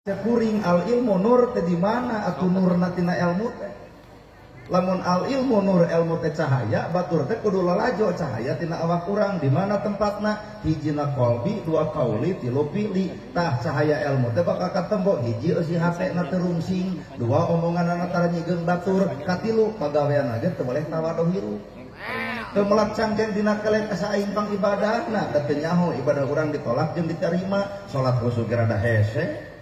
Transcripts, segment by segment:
Kuring al ilmu nur teh di mana atuh nurna tina ilmu teh. Lamun al ilmu nur ilmu teh cahaya, batur teh kudu lalajo cahaya tina awak urang di mana tempatna? Hijina qalbi, dua qauli, tilu fi'li. Tah cahaya ilmu teh bakal katempo hiji eusi hatena teu rungsing, dua omonganana tara nyigeung batur, katilu pagaweanna ge teu boleh tawaduh hirup. Teu melak cangkeng dina kelek asa aing pang ibadahna, da teu nyaho ibadah urang ditolak jeung diterima, salat khusyuk ge rada hese.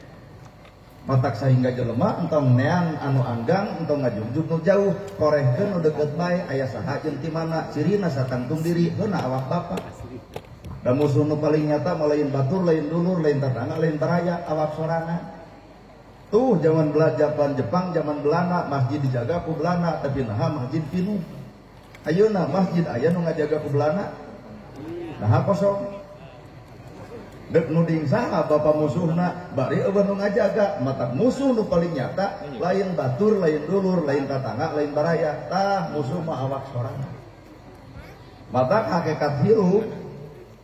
Matak sahingga jelema entong neang anu anggang entong ngajugjug nu jauh korehkeun nu deukeut bae aya saha jeung ti mana cirina satangtung diri heuna awak bapa. Da musuh nu paling nyata mah lain batur lain dulur lain tatangga lain baraya awak sorangan. Tuh zaman zaman Jepang zaman Belanda masjid dijaga ku Belanda tapi naha masjid pinuh. Ayeuna masjid aya nu ngajaga ku Belanda naha kosong. Dek nuding saha bapa musuhna bari eueuh nu ngajaga mata musuh nu paling nyata lain batur lain dulur lain tatangga lain baraya tah musuh mah awak sorangan. Mata hakikat hirup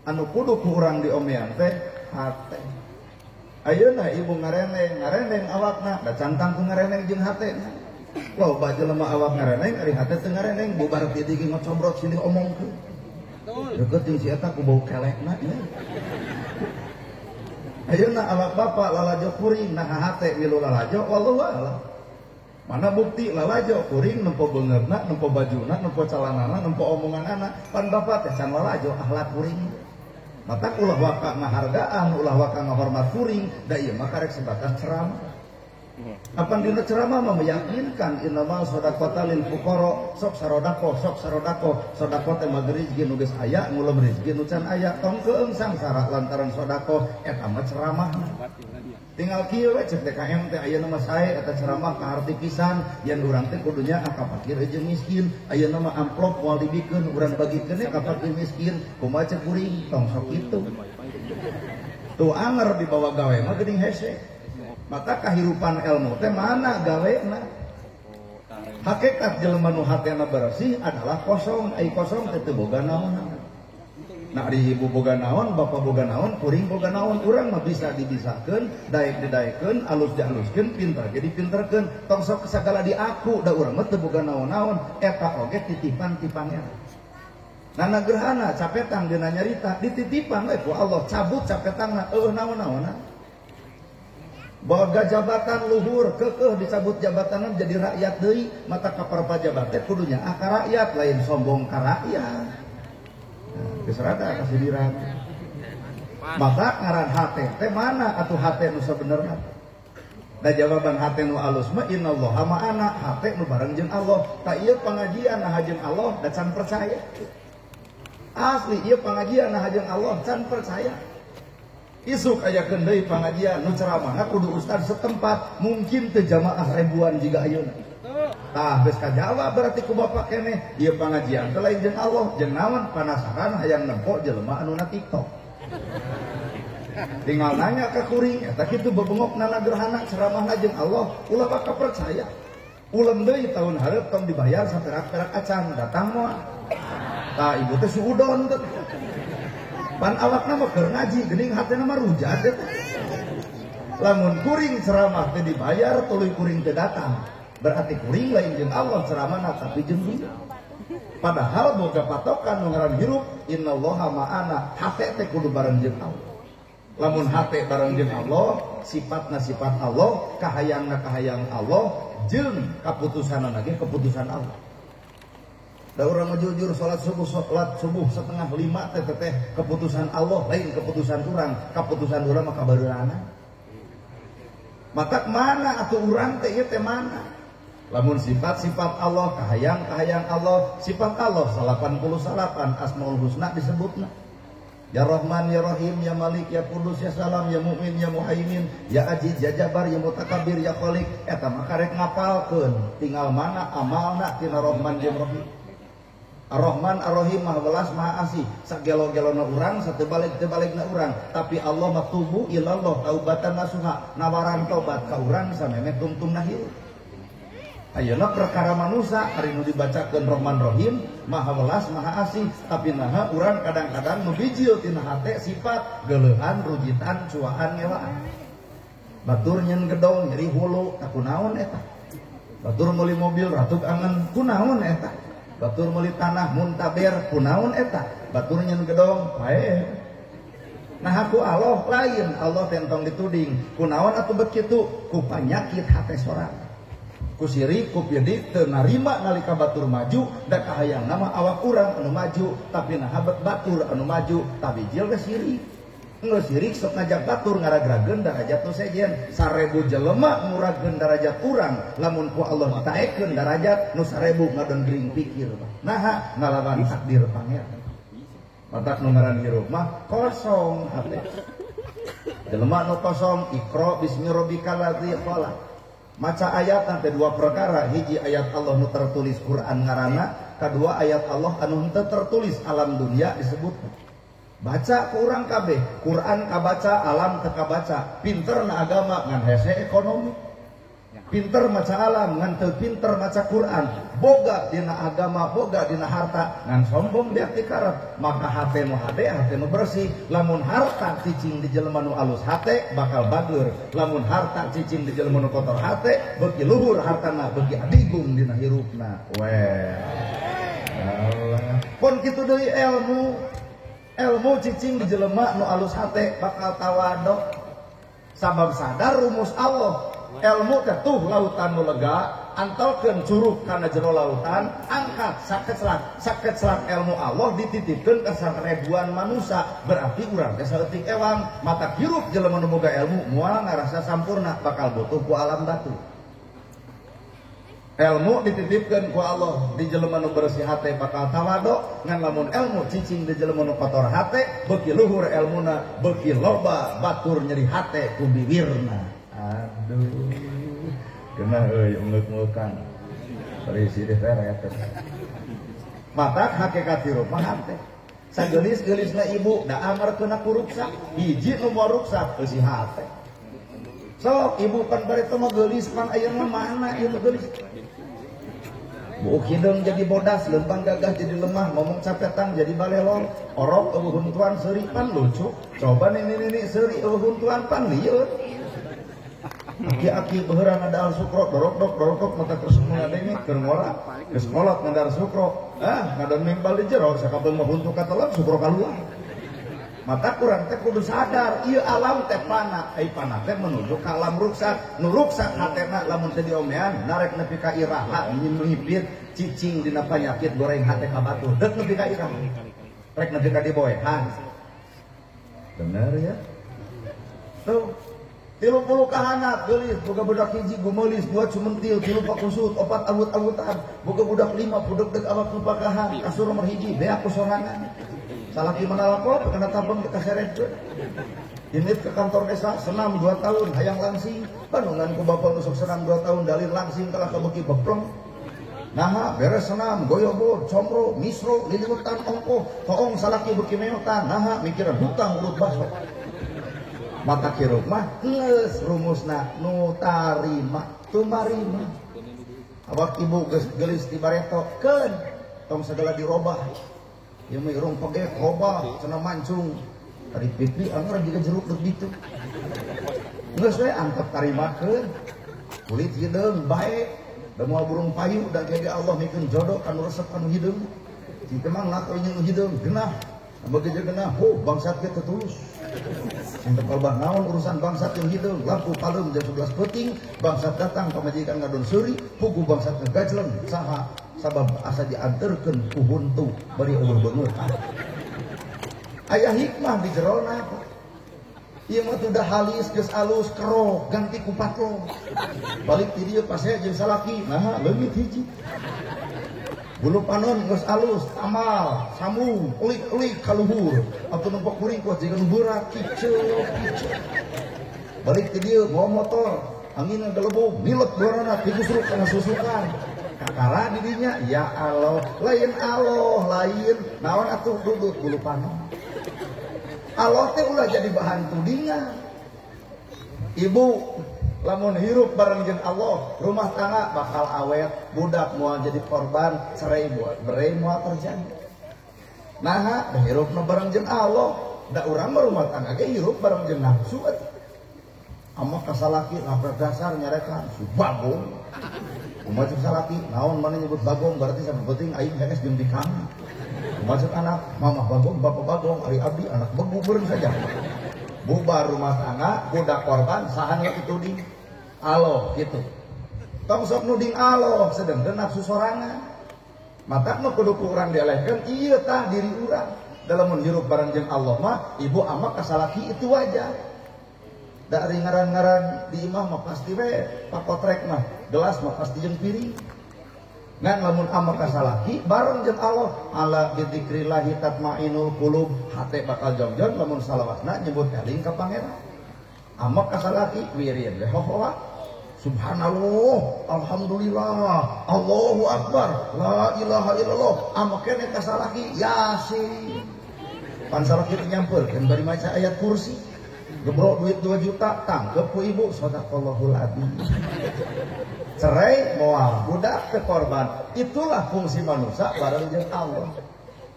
anu kudu ku urang diomean teh hate. Ayeuna ibu ngareneng ngareneng awakna da cantang ku ngareneng jeung hatena. Loba jelema awak ngareneng ari hate teu ngareneng bubar ti dieu ngocombrot silih omongkeun. Deukeut jeung si eta ku bau kelekna nya. Ayeuna awak bapak lalajo kuring nah hate milu lalajo wallahu a'lam. Mana bukti lalajo kuring nempo beungeutna, nempo bajuna, nempo calanana, nempo omonganana, pan bapak teh can lalajo akhlak kuring. Matak ulah waka ngahargaan, ulah waka ngahormat kuring, da ieu mah karek sebatas ceramah. Apan dina ceramah mah meyakinkan innamal shadaqata lil fuqara, sok sarodako, sok sarodako, sedekah teh mah rezeki nu geus aya, ngulem rezeki nu can aya, tong keung sangsara lantaran sedekah eta mah ceramahna. Tinggal kieu we cek DKM teh ayeuna mah sae eta ceramah kaharti pisan, yen urang teh kudunya ka fakir jeung miskin, ayeuna mah amplop moal dibikeun urang bagikeun ka fakir miskin, kumaha cek kuring tong sok kitu. Tuh anger dibawa gawe mah geuning hese. Maka kehidupan ilmu teh mana gawena? Hakikat jelema nu hatena bersih adalah kosong, ai kosong teh teu boga naon. Nah ari ibu boga naon, bapak boga naon, kuring boga naon, urang mah bisa dibisakeun, daek didaekeun, alus dialuskeun, pinter ge dipinterkeun, tong sok sagala diaku da urang mah teu boga naon-naon, eta oge titipan ti Pangeran. Nana gerhana capetang dina nyarita, dititipan we ku Allah, cabut capetangna eueuh naon-naonna. Boga jabatan luhur kekeh dicabut jabatanan jadi rakyat deui mata kaparpa jabat teh kudunya ka rakyat lain sombong ka rakyat. Nah, geus rada kasidiran. Mata ngaran hate teh mana atuh hate nu sabenerna? Da jawaban hate nu alus mah innallaha ma'ana, hate nu bareng jeung Allah. Ta ieu pangajian nah jeung Allah da can percaya. Asli ieu pangajian nah jeung Allah can percaya. Isuk ayakeun deui pangajian nu ceramahna kudu ustad setempat, mungkin teu jamaah ribuan jiga ayeuna. Tah geus kajawab berarti ku bapak keneh ieu pangajian teh lain jeung Allah, jeung naon panasaran hayang nempo jelema anu na TikTok. Tinggal nanya ka kuring eta kitu bebengok nana gerhana ceramahna jeung Allah, ulah bakal percaya. Ulem deui tahun hareup tong dibayar saperak-perak acan datang moal. Tah ibu teh suudon teh. Pan awakna mah keur ngaji geuning hatena mah rujat eta. Lamun kuring ceramah teh dibayar tuluy kuring teh datang. Berarti kuring lain jeung Allah ceramahna tapi jeung dunya. Padahal boga patokan nu ngaran hirup innallaha ma'ana, hate teh kudu bareng jeung Allah. Lamun hate bareng jeung Allah, sifatna sifat Allah, kahayangna kahayang Allah, jeung kaputusanna ge keputusan Allah. Da urang mah jujur salat subuh 4:30 teh teh keputusan Allah lain keputusan urang, keputusan urang mah kabareurana. Matak mana atuh urang teh ieu teh mana? Lamun sifat-sifat Allah, kahayang-kahayang Allah, sifat Allah 88 Asmaul Husna disebutna. Ya Rahman, Ya Rahim, Ya Malik, Ya Kudus, Ya Salam, Ya Mu'min, Ya Muhaimin, Ya Aziz, Ya Jabar, Ya Mutakabbir, Ya Khalik. Eta mah karek ngapalkeun, tinggal mana amalna tina Rahman jeung Rahim. Ar-Rahman, Ar-Rahim, Maha Welas, Maha Asih. Sagelo-gelona urang, satebalik-tebalikna urang. Tapi Allah mah tubu ilallah taubatan nasuha, nawaran tobat ka urang samemeh tungtungna hirup. Ayeuna perkara manusia ari nu dibacakeun Rahman Rahim, Maha Welas, Maha Asih, tapi naha urang kadang-kadang nu bijil tina hate sifat geuleuhan, rujitan, cuaan, ngewaan. Batur nyen gedong nyeri hulu, tak kunaon eta. Batur meuli mobil ratuk angen, kunaon eta. Batur meuli tanah muntaber, kunaon eta. Batur nyen gedong pae. Nah aku Allah lain, Allah tentong dituding. Kunaon atuh bet kitu? Ku panyakit hate sorang. Ku sirik, ku pidik, teu narima nalika batur maju, da kahayang nama awak urang anu maju, tapi naha bet batur anu maju, tabijil ge sirik. Geus sirik sok ngajak batur ngaragrageun darajat nu sejen. 1000 jelema ngurageun darajat urang, lamun ku Allah ditaekeun darajat nu 1000 ngadengring pikir. Naha ngalawan takdir pangeran. Matak nu ngaran hirup mah kosong hate. Jelema nu kosong iqra bismi rabbikal ladzi khalaq. Maca ayat nanti dua perkara, hiji ayat Allah nu tertulis Quran ngaranna, kadua ayat Allah anu henteu tertulis alam dunia disebut. Baca ku urang kabeh, Quran kabaca, alam teu kabaca. Pinter na agama ngan hese ekonomi. Pinter maca alam ngan teu pinter maca Quran. Boga dina agama, boga dina harta, ngan sombong dia tikarep. Maka hate nu hade, hate nu bersih. Lamun harta cicing di jelema nu alus hate bakal bager. Lamun harta cicing di jelema nu kotor hate, beuki luhur hartana, beuki adigung dina hirupna. Weh. Allah. Pon kitu deui ilmu. Ilmu cicing di jelema nu alus hate bakal tawado. Sabab sadar rumus Allah. Ilmu teh tuh lautan nu lega, antelkeun curug kana jero lautan, angkat sakeclak ilmu Allah dititipkeun ka ribuan manusia, berarti urang teh saeutik ewang, mata hirup jelema nu boga ilmu moal ngarasa sampurna, bakal butuh ku alam batu. Ilmu dititipkeun ku Allah di jelema nu bersih hate bakal tawado, ngan lamun ilmu cicing di jelema nu kotor hate, beuki luhur elmuna, beuki loba batur nyeri hate ku biwirna. Aduh, kena euy ungeuk-ungeukan. Berisi diferet. Matak hakikat hirup mah hate. Sageulis-geulisna ibu da amar kena ku ruksak, hiji nu moal ruksak eusi hate. Sok ibu pan bareto mah geulis pan ayeuna mana ieu nu geulis. Buuk hideung jadi bodas, leumpang gagah jadi lemah, ngomong capetang jadi balelong, orok eueuh huntuan seuri pan lucu. Coba nini-nini seuri eueuh huntuan pan lieur. Aki-aki beuheurang ngadahar sukro, dorok-dok mata kersuk ngadenge keur ngora, geus kolot ngadahar sukro. Ah, ngadon nimbal di jero sakabeung mah huntu katelep sukro kaluar. Mata kurang teh kudu sadar, ieu alam teh pana, ai pana teh menuju ka alam ruksak. Nu ruksak hatena lamun teh diomean narek nepi ka iraha nyimipit cicing dina panyakit goreng hate ka batur. Deuk nepi ka iraha. Rek nepi ka diboehan. Bener ya? Tuh 30 kahanat geulis, boga budak hiji gumeulis, dua cumentil, tilu pakusut, opat awut-awutan, boga budak lima budeg-deg awak nu pakahan, kasur nomor hiji beak ku sorangan. Salaki manalako kena tabeng kaseretkeun. Init ke kantor desa senam 2 tahun hayang langsing, bandungan ku bapak nu sok senam 2 tahun dalil langsing kalah kabeuki bepleng. Naha beres senam goyobor, comro, misro, liliwetan ongkoh, toong salaki beuki meotan, naha mikiran hutang urut baso. Mata hirup mah geus rumusna nu tarima tumarima. Awak ibu geus geulis ti bareto keun tong sagala dirobah. Ieu mah irung pegek robah cenah mancung. Tari pipi anger jiga jeruk deuk ditu. Geus we antep tarimakeun. Kulit hideung bae, da moal burung payu da ge Allah mikeun jodoh kanu resep kanu hideung. Cing mah ngaku jeung hideung genah. Bagi genah, oh bangsat ge teu tulus. Sing teu kalbah naon urusan bangsat yang hideung, lampu palem jam 11 peuting, bangsat datang pamajikan ngadon seuri, pugu bangsat ngagajleng saha sabab asa dianterkeun ku huntu bari eueuh beungeut. Aya hikmah di jerona Pak. Ieu mah teu halis geus alus kerok ganti ku patlo. Balik ti dieu pasea jeung salaki, naha leungit hiji. Bulu panon geus alus, tamal, sambung, ulik-ulik ka luhur. Atuh nempo kuring kuat jiga nu berat, kiceu, kiceu. Balik ti dieu bawa motor, angin gelebug, nilet dorana tigusruk kana susukan. Kakara di dinya, ya Allah, lain Allah, lain. Naon atuh duduk bulu panon. Allah teh ulah jadi bahan tudingan. Ibu lamun hirup bareng jeung Allah, rumah tangga bakal awet, budak moal jadi korban, cerai buat berai moal terjadi. Naha da hirupna bareng jeung Allah, da urang mah rumah tangga ge hirup bareng jeung nafsu atuh. Ama kasalaki lapar dasar nyarekan si bagong. Kumaha cek salaki, naon mana nyebut bagong berarti sampai penting aing hees jeung di kami. Kumaha cek anak, mama bagong, bapak bagong, ari abdi anak begu beureum saja. Bubar rumah tangga, budak korban, saha nu dituding? Aloh gitu. Tong sok nuding aloh sedengkeun nafsu sorangan. Matak nu kudu ku urang dielehkeun ieu tah diri urang. Dalam hirup bareng jeung Allah mah ibu ama kasalaki itu wajar. Dari ngaran-ngaran di imah mah pasti we pakotrek mah gelas mah pasti jeung piring. Ngan lamun ama kasalaki bareng jeung Allah ala bidzikrillahi tatmainul qulub hate bakal jongjon lamun salawasna nyebut eling ka pangeran. Ama kasalaki wirid we hohoa. Subhanallah, alhamdulillah, Allahu akbar, la ilaha illallah. Ama kene kasalaki yasin. Pan salaki nyampeurkeun bari maca ayat kursi. Gebrok duit 2 juta, tangkep ku ibu, sadaqallahul adzim. Cerai moal budak ke korban. Itulah fungsi manusia bareng jeung Allah.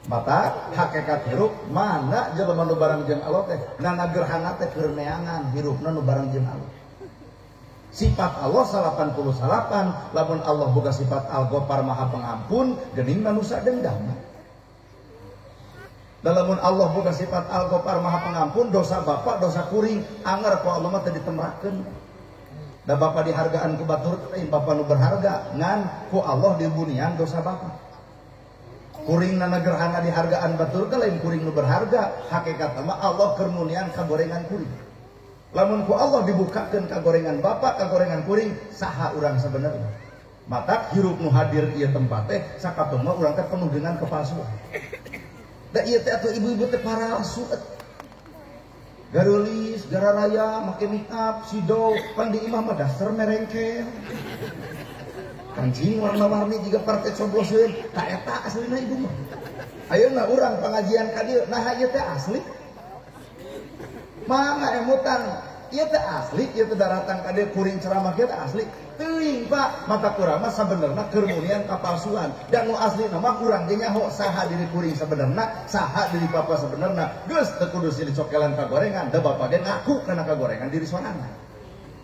Mata hakikat hirup mana jelema nu bareng jeung Allah teh nana gerhana teh keur neangan hirupna nu bareng jeung Allah. Sifat Allah 88, lamun Allah boga sifat Al-Ghaffar Maha Pengampun, geuning manusia dendam. Lamun Allah boga sifat Al-Ghaffar Maha Pengampun, dosa bapak, dosa kuring, anger ku Allah mah teu ditemrakeun. Da bapak dihargaan ku batur, lain bapak nu berharga, ngan ku Allah dibunian dosa bapak. Kuring nana gerhana dihargaan batur teh lain kuring nu berharga, hakikatna mah Allah keur munian kagorengan kuring. Lamun ku Allah dibukakeun kagorengan bapak, kagorengan kuring, saha urang sebenarnya. Matak hirup nu hadir ieu tempat teh sakapeung mah urang teh penuh dengan kepalsuan. Da ieu teh atuh ibu-ibu teh palsu. Gareulis, gararaya, make make up, sido, pan di imah mah dasar merengkel. Kancing warna-warni jiga partai cobloseun, ta eta aslina ibu mah. Ayeuna urang pangajian ka dieu, naha ieu teh asli? Mangga emutan, ieu teh asli, ieu teh daratang ka dieu kuring ceramah kieu teh asli. Teuing Pak, mata kurang mah sabenerna keur munian kapalsuan. Dan nu aslina mah urang ge nyaho saha diri kuring sabenerna, saha diri bapa sabenerna. Geus teu kudu silih cokelan kagorengan, da bapa ge ngaku kana kagorengan diri sorangan.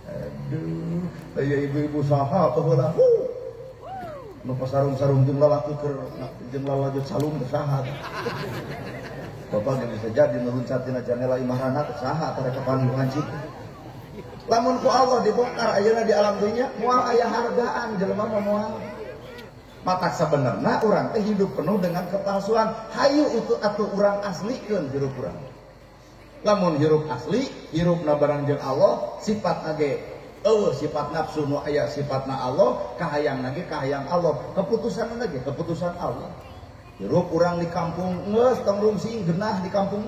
Aduh, aya ibu-ibu saha baheula. Nu pasarung-sarung jeung lalaki keur jeung lalajo calung teh saha. Bapak ge bisa jadi nu luncat tina janela imahna teh saha tarek kapanggih hancik. Lamun ku Allah dibongkar ayeuna di alam dunya moal aya hargaan jelema mah moal. Matak sabenerna urang teh hidup penuh dengan kepalsuan. Hayu itu atuh urang aslikeun hirup urang. Lamun hirup asli, hirupna bareng jeung Allah, sifatna ge eueuh sifat nafsu nu aya sifatna Allah, kahayangna ge kahayang Allah, keputusanna ge keputusan Allah. Hirup urang di kampung geus tong rungsing genah di kampung,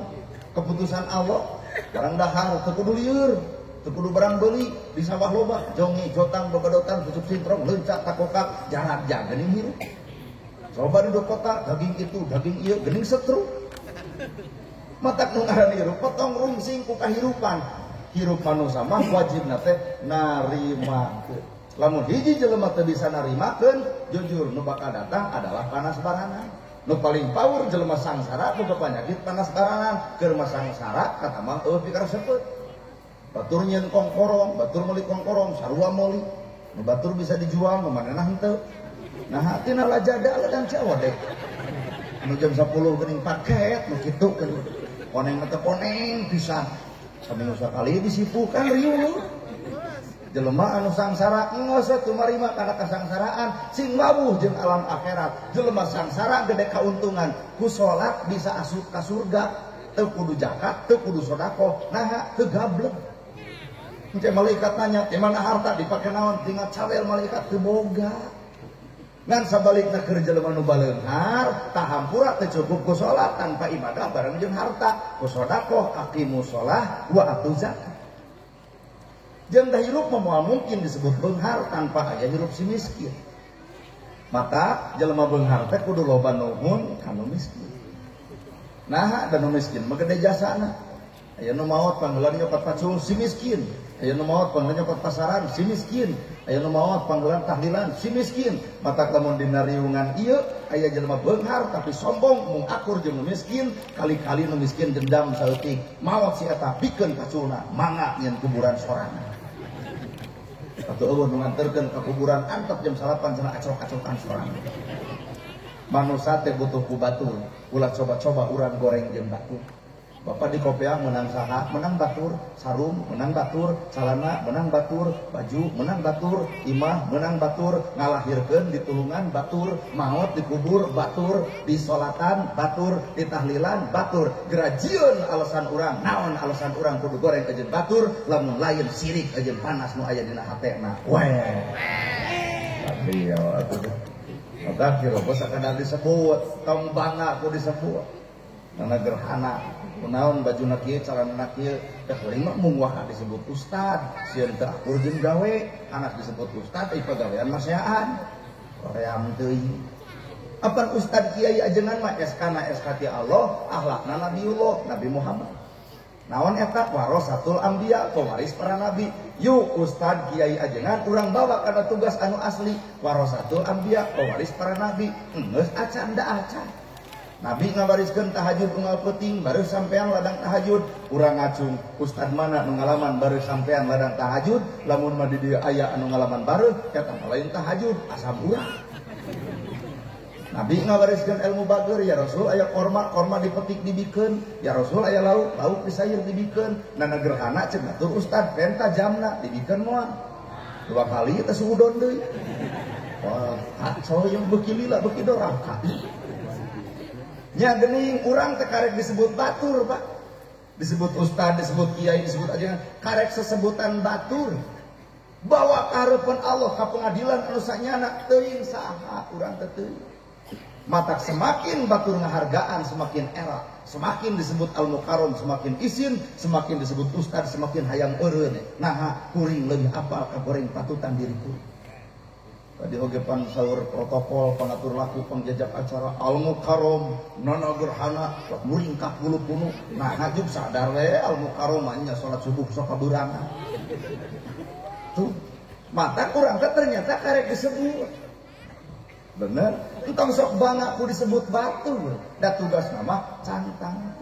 keputusan Allah. Barang dahar teu kudu lieur. Teu kudu barang beuli di sawah loba, jongi, jotang, bebedotan, pucuk sintrong, lencak, takokak, jarak geuning hirup. Coba duduk kota, daging itu, daging ieu, geuning setru. Matak nu ngaran hirup, potong rungsing ku kahirupan. Hirup manusia mah wajibna teh narimakeun. Lamun hiji jelema teu bisa narimakeun, jujur nu bakal datang adalah panas baranan. Nu paling power jelema sangsara boga panyakit panas baranan, keur mah sangsara kata mah eueuh pikaresepeut. Batur nyeun kongkorong, batur meuli kongkorong, sarua meuli. Nu batur bisa dijual, nu manehna henteu. Nah, tina lajada ladang cawodek. Nu jam 10 geuning paket, nu kitu geuning. Koneng teh koneng pisan. Saminggu sakali disipukan riuh. Jelema anu sangsara geus tumarima kana kasangsaraan, sing wawuh jeung alam akhirat. Jelema sangsara gede kauntungan, ku salat bisa asup ka surga, teu kudu zakat, teu kudu sedekah, naha teu gablek. Engke malaikat nanya, "Di mana harta dipake naon?" Tinggal cawel malaikat teu boga. Ngan sabalikna keur jelema nu baleunghar, tahampura teu cukup ku salat tanpa ibadah bareng jeung harta, ku sedekah, aqimus shalah wa atuz zakat. Jeung da hirup mah moal mungkin disebut beunghar tanpa aya hirup si miskin. Maka jelema beunghar teh kudu loba nuhun ka nu miskin. Naha da nu miskin mah gede jasana. Aya nu maot panggelan nyokot pacul si miskin. Aya nu maot panggelan nyokot pasaran si miskin. Aya nu maot panggelan tahlilan si miskin. Matak lamun dina riungan ieu aya jelema beunghar tapi sombong mung akur jeung nu miskin, kali-kali nu miskin dendam saeutik. Maot si eta pikeun paculna, mangga nyeun kuburan sorangan. Atuh eueuh nu nganterkeun ka kuburan antep jam 9 cenah acok-acokan sorang. Manusa teh butuh ku batur, ulah coba-coba urang goreng jeung batur. Bapak di kopiah menang saha, menang batur, sarung menang batur, calana menang batur, baju menang batur, imah menang batur, ngalahirkeun ditulungan batur, maot dikubur batur, disolatan batur, ditahlilan batur. Gerajieun alasan urang, naon alasan urang kudu goreng ajeun batur, lamun lain sirik ajeun panas nu aya dina hatena. Weh. Tapi ya atuh. Maka kira sakadar disebut, tong bangga ku disebut. Nana gerhana kunaon bajuna kieu calana kieu teh kuring mah mung wah disebut ustad sieun teu akur jeung gawe anak disebut ustad ieu pagawean maseaan hoream teuing apan ustad kiai ajengan mah SK na SK ti Allah akhlakna Nabiullah Nabi Muhammad naon eta warasatul anbiya pewaris para nabi yuk ustad kiai ajengan urang bawa kana tugas anu asli warasatul anbiya pewaris para nabi geus acan da acan Nabi ngawariskeun tahajud unggal peuting baru sampean ladang tahajud urang ngacung ustad mana nu ngalaman baru sampean ladang tahajud lamun mah di dieu aya anu ngalaman baru eta mah lain tahajud asam urat. Nabi ngawariskeun ilmu bager ya Rasul aya korma korma dipetik dibikeun ya Rasul aya lauk lauk disayur dibikeun nana gerhana ceuk batur ustad penta jamna dibikeun moal dua kali teh suudon deui wah kacau yang beuki lila beuki doraka. Nya geuning urang teh karek disebut batur, Pak. Disebut ustad, disebut kiai, disebut ajengan, karek sesebutan batur. Bawa karepan Allah ka pengadilan anu sanyana teuing saha urang teh teuing. Matak semakin batur ngahargaan semakin era, semakin disebut al-mukarram semakin isin, semakin disebut ustad semakin hayang eureun. Naha kuring leuwih apal ka goreng patutan diri kuring. Tadi oge pan saur protokol pangatur laku pangjajak acara al-mukarram nana gerhana muringkak bulu punu nah hajuk sadar we al-mukarram nya salat subuh sok kaburangan tuh mata urang teh ternyata karek disebut bener entong sok bangga ku disebut batur da tugas nama cantang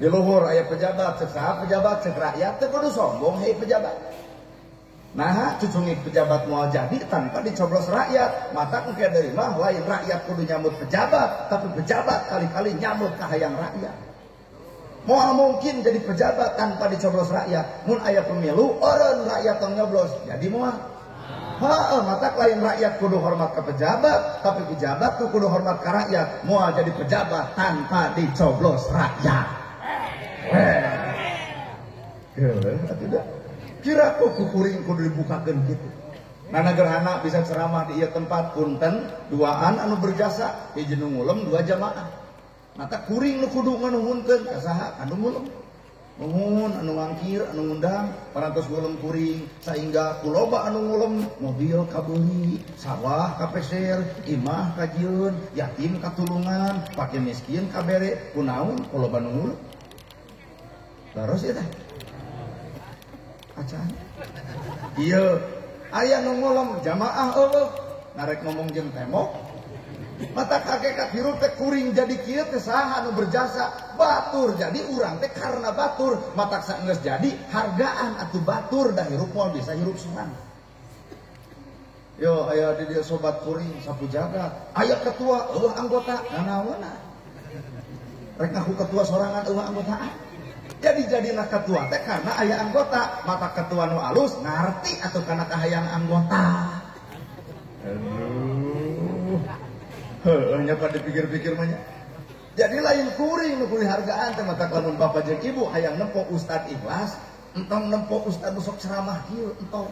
di luhur aya pejabat cek saha pejabat cek rakyat teh kudu sombong hei pejabat. Nah, cucungik pejabat mau jadi tanpa dicoblos rakyat. Mata engke deui mah lain rakyat kudu nyambut pejabat, tapi pejabat kali-kali nyambut kahayang rakyat. Moal mungkin jadi pejabat tanpa dicoblos rakyat. Mun aya pemilu, eureun rakyat tong nyoblos, jadi moal. Heeh, mata lain rakyat kudu hormat ke pejabat, tapi pejabat tuh kudu hormat ke rakyat. Moal jadi pejabat tanpa dicoblos rakyat. Geuleuh atuh. Kira kok kukuring kudu dibukakeun kitu. Nana gerhana bisa ceramah di ieu tempat punten duaan anu berjasa hiji nu ngulem dua jamaah. Mata kuring nu kudu nganuhunkeun ka saha anu ngulem. Nuhun anu ngangkir anu ngundang parantos ngulem kuring sehingga kuloba anu ngulem mobil kabeuli, sawah kapeser, imah kajieun, yatim katulungan, pake miskin kabere kunaon kuloba nu ngulem. Terus ieu teh acan. Iya, aya nu ngolom jamaah eueuh, narek ngomong jeung tembok. Mata hakikat hirup teh kuring jadi kieu teh saha nu berjasa, batur jadi urang teh karena batur, matak saenggeus jadi hargaan atuh batur da hirup moal bisa hirup sorangan. Yo aya di dieu sobat kuring sapu jagat, aya ketua eueuh anggota, nanaonna. Rek ngaku ketua sorangan eueuh anggotaan. Jadi jadilah ketua teh karena aya anggota, mata ketua nu alus ngarti atau karena kahayang anggota. Aduh. Heueuh nya pada dipikir-pikir mah nya. Jadi lain kuring nu kuring hargaan teh mata lamun bapak jeung ibu hayang nempo ustad ikhlas, entong nempo ustad nu sok ceramah kieu entong.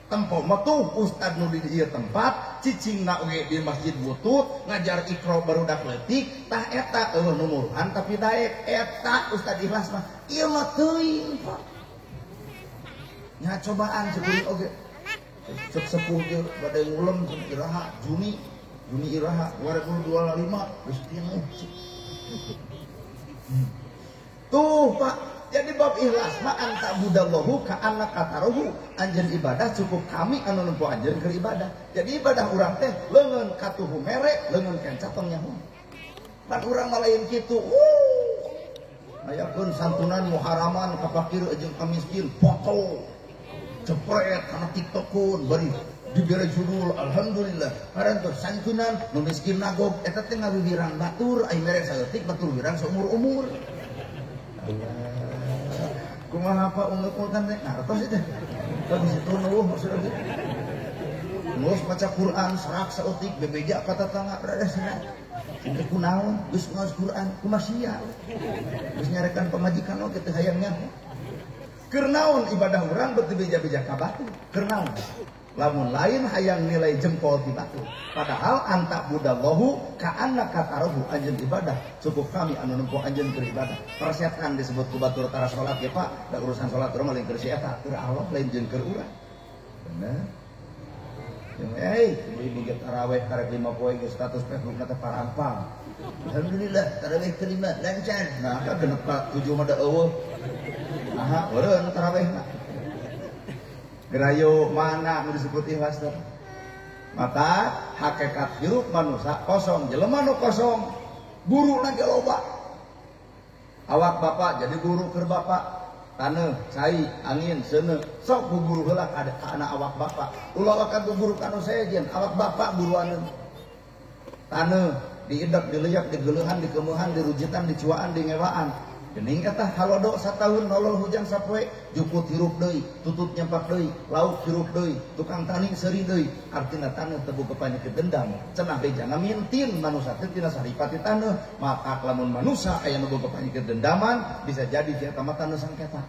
Tempo mah tuh ustad nu di ieu tempat cicingna oge di masjid butut ngajar ikro barudak leutik tah eta eueuh nu muruhan tapi daek eta ustad ikhlas mah ieu mah teuing Pak. Nya cobaan sekuring oge cek sepuh ge bade ngulem cek iraha Juni Juni iraha 2025 geus tinuh. Tuh Pak. Jadi bab ikhlas mah anta budallahu ka annaka tarahu anjeun ibadah cukup kami anu nempo anjeun keur ibadah. Jadi ibadah urang teh leungeun katuhu mere, leungeun kenca tong nyaho. Pan urang mah lain kitu. Ayakeun santunan muharaman ka fakir jeung ka miskin foto. Cepret kana TikTokun bari dibere judul alhamdulillah parantos santunan nu miskin nagog eta teh ngawiwirang batur ai mere saeutik batur wirang saumur-umur. Kumaha apa unggul-unggul teh ngartos teh. Teu bisa tunuh maksudna teh. Geus maca Quran serak saeutik bebeja ka tatangga rada sana. Teu kunaon geus ngaos Quran kumaha sia. Geus nyarekan pamajikan oge teu hayang nyaho. Keur naon ibadah urang beuti beja-beja ka batur? Keur naon? Lamun lain hayang nilai jempol ti batur. Padahal anta budallahu ka'annaka tarahu anjeun ibadah cukup kami anu nempo anjeun keur ibadah. Persetan disebut ku batur tara salat ge Pak, da urusan salat urang lain keur si eta, keur Allah lain jeung keur urang. Bener. Hei, ibu-ibu ge tarawih karek 5 poe ge status Facebook na teh parampang. Alhamdulillah tarawih kelima lancar. Nah, ka genep ka 7 mah da eueuh. Aha, eureun tarawihna. Gerayo mana nu disebut ikhlas teh? Maka hakikat hirup manusia kosong, jelema nu kosong, guru ge loba. Awak bapak jadi guru keur bapak, taneuh, cai, angin, seuneu, sok ku guru heula ka anak awak bapak. Ulah wakan ku guru ka anu sejen, awak bapak guruaneun. Taneuh, diidek, dileyak, digeuleuhan, dikemeuhan, dirujitan, dicuaan, dingewaan. Gening eta halodo satahun nolol hujan sapoe jukut hirup deui, tutut nyampak deui, lauk hirup deui, tukang tani seuri deui. Artina taneuh teu boga panyakit dendam. Cenah beja ngamintin manusa teh tina saripati taneuh. Maka lamun manusa aya nu boga panyakit dendaman bisa jadi ti eta mah taneuh sangketa.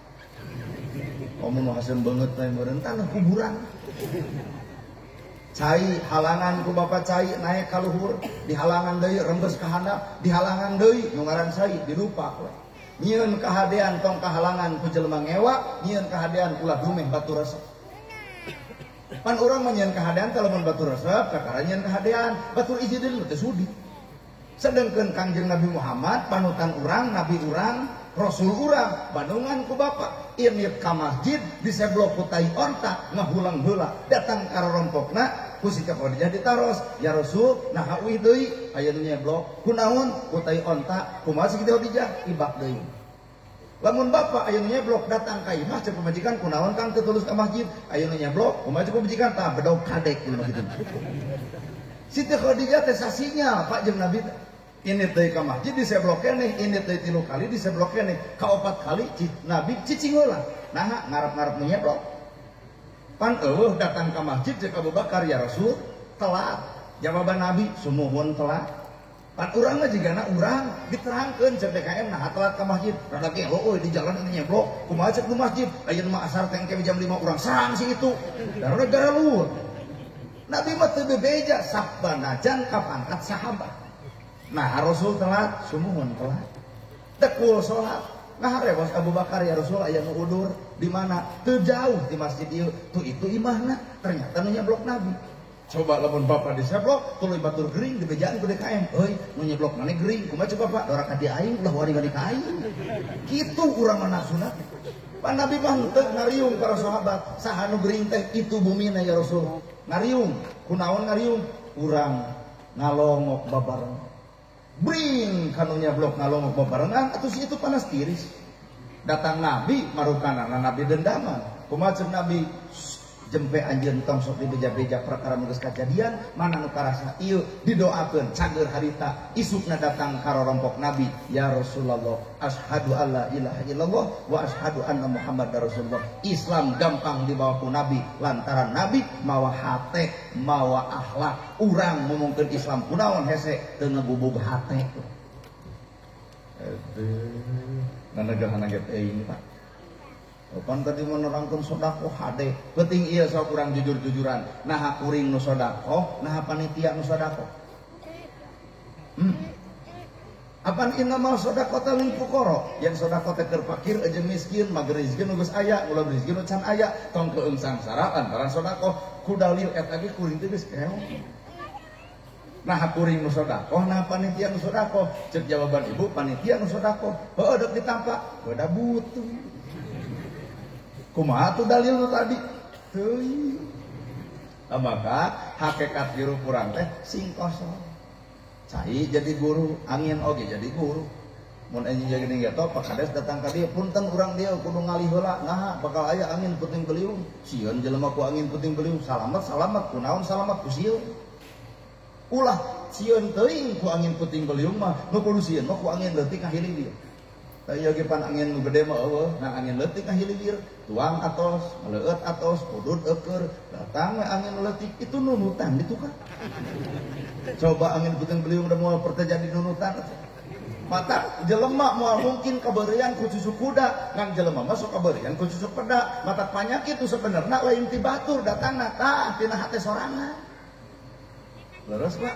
Komo nu haseum beungeut teh meureun taneuh kuburan. Cai halangan ku bapa cai naik ka luhur, dihalangan deui rembes ka handap, dihalangan deui nu ngaran cai dirupa we. Nyieun kahadean tong kahalangan ku jelema ngewa, nyieun kahadean ulah dumeh batu resep. Pan urang mah nyieun kahadean teh lamun batu resep, kakara nyieun kahadean, batur izin teu sudi. Sedengkeun Kangjeng Nabi Muhammad panutan urang, nabi urang, rasul urang, bandungan ku bapa. Init ka masjid diseblok ku tai onta ngahulang heula, datang ka rorompokna ku si Khadijah ditaros, ya Rasul, naha uih deui aya nu nyeblok, kunaon ku tai onta, kumaha si Khadijah ibak deui. Lamun bapak aya nu nyeblok datang ka imah cek pamajikan kunaon Kang teu tulus ka masjid, aya nu nyeblok kumaha cek pamajikan tah bedog kadek jelema kitu. Siti Khadijah teh sasinya Pak jeung Nabi ini teh ka masjid diseblok keneh, ini teh 3 kali diseblok keneh, ka 4 kali Nabi cicing heula. Naha ngarep-ngarep nu nyeblok. Pan eueuh datang ka masjid cek Abu Bakar ya Rasul telat. Jawaban Nabi sumuhun telat. Pan urang mah jigana urang diterangkeun cek DKM nah telat ka masjid. Rada gelo euy di jalan ini nyeblok. Kumaha cek di masjid? Ayeuna mah asar teh engke jam 5 urang serang si itu. Darah garalur. Nabi mah teu bebeja sabanajan ka pangkat sahabat. Nah Rasul telat, sumuhun telat. Tekul salat. Nah rebos Abu Bakar ya Rasul aya nu udur di mana? Teu jauh di masjid ieu, tuh itu imahna. Ternyata nu nyeblok Nabi. Coba lamun bapak diseblok, tuluy batur gering dibejaan ku DKM. Euy, nu nyeblok maneh gering, kumaha coba Pak? Dora ka di aing ulah wani-wani ka aing. Kitu urang mah nafsuna. Pan Nabi mah henteu ngariung para sahabat, saha nu gering teh itu bumina ya Rasul. Ngariung, kunaon ngariung? Urang ngalongok babareng. Bring kanu nyeblok ngalongok babarengan atuh si itu panas tiris. Datang Nabi marukanana Nabi dendaman. Kumaha ceuk Nabi? Jempe anjeun tong sok dibeja-beja perkara nu geus kajadian, mana nu karasa ieu didoakeun cager harita isukna datang ka rorompok Nabi, ya Rasulullah, asyhadu alla ilaha illallah wa asyhadu anna Muhammadar Rasulullah. Islam gampang dibawa ku Nabi lantaran Nabi mawa hate, mawa akhlak. Urang ngomongkeun Islam kunaon hese teu ngabubug hate. Aduh, nanagehan ge teh ini Pak. Pan tadi menerangkan sodakoh hade penting iya sok kurang jujur-jujuran nah kuring nu sodakoh nah panitia nu sodakoh Apan innamal sodaqata lil fuqara yang sodakoh teh keur fakir jeung miskin mager rezeki nu geus aya ulah rezeki nu can aya tong keung sangsara lantaran sodakoh ku dalil eta ge kuring teh geus keong. Nah kuring nu sodakoh nah panitia nu sodakoh cek jawaban ibu panitia nu sodakoh heueuh deuk ditampa beda butuh. Kumaha tuh dalil nu tadi? Teuing. Nah, maka hakikat hirup urang teh sing kosong. Cai jadi guru, angin oge jadi guru. Mun anjing jadi gini gitu, Pak Kades datang ka dieu, punten urang dieu kudu ngalih heula, naha bakal aya angin puting beliung. Sieun jelema ku angin puting beliung, salamet salamet, kunaon salamet ku sieun. Ulah sieun teuing ku angin puting beliung mah, nu kudu sieun mah ku angin leutik ngahiliwir. Tah ieu ge pan angin nu gede mah eueuh, nah angin leutik ngahiliwir, tuang atos, meleueut atos, pudut eueur, datang we angin leutik itu nunutan di tukang. Coba angin puting beliung udah moal terjadi nunutan. Mata jelema moal mungkin kabeurian ku susu kuda, ngan jelema mah sok kabeurian ku susu peda. Mata panyakit itu sebenarnya lain ti batur datangna tah tina hate sorangan. Leres Pak?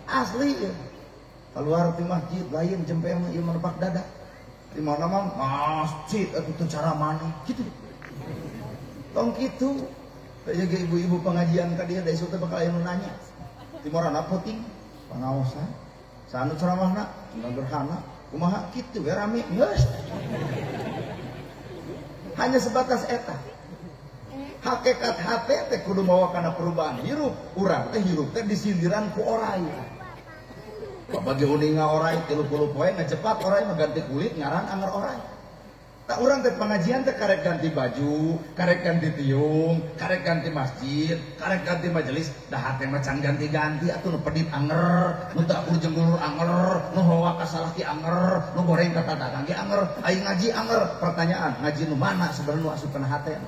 Asli ya. Keluar ti masjid lain jempe mah ieu menepak dada. Di mana mah masjid atuh teu cara maneh kitu. Tong kitu. Aya ge ibu-ibu pengajian ka dieu da isuk teh bakal aya nu nanya. Ti marana peuting pangaosan. Sanu ceramahna, gerhana, kumaha kitu we rame geus. Hanya sebatas eta. Hakikat hate teh kudu mawa kana perubahan hirup. Urang teh hirup teh disindiran ku orai. Bagi uninga orai 30 poe ngecepat orai mah ganti kulit ngaran anger orai. Tak urang teh pengajian teh karek ganti baju, karek ganti tiung, karek ganti masjid, karek ganti majelis, dah hate mah can ganti-ganti atuh nu pedit anger, nu teu akur jeung dulur anger, nu hawa ka salaki anger, nu goreng ka tatangga ge anger, aing ngaji anger. Pertanyaan, ngaji nu mana sebenarnya nu asup kana hate?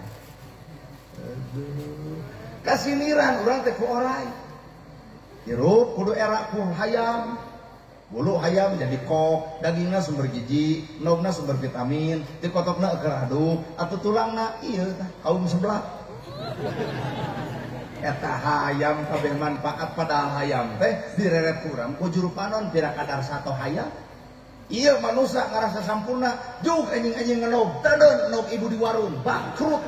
Aduh. Kasiniran urang teh ku orai. Hirup kudu era ku hayam. Bulu hayam jadi kok, dagingna sumber gizi, nogna sumber vitamin, tikotokna eukeur aduk, atuh tulangna ieu tah kaum sebelah. Eta hayam kabeh manfaat padahal hayam teh direret kurang ku juru panon pira kadar sato hayam. Ieu manusia ngarasa sampurna, jug anjing-anjing ngenog, teudeun nog ibu di warung, bangkrut.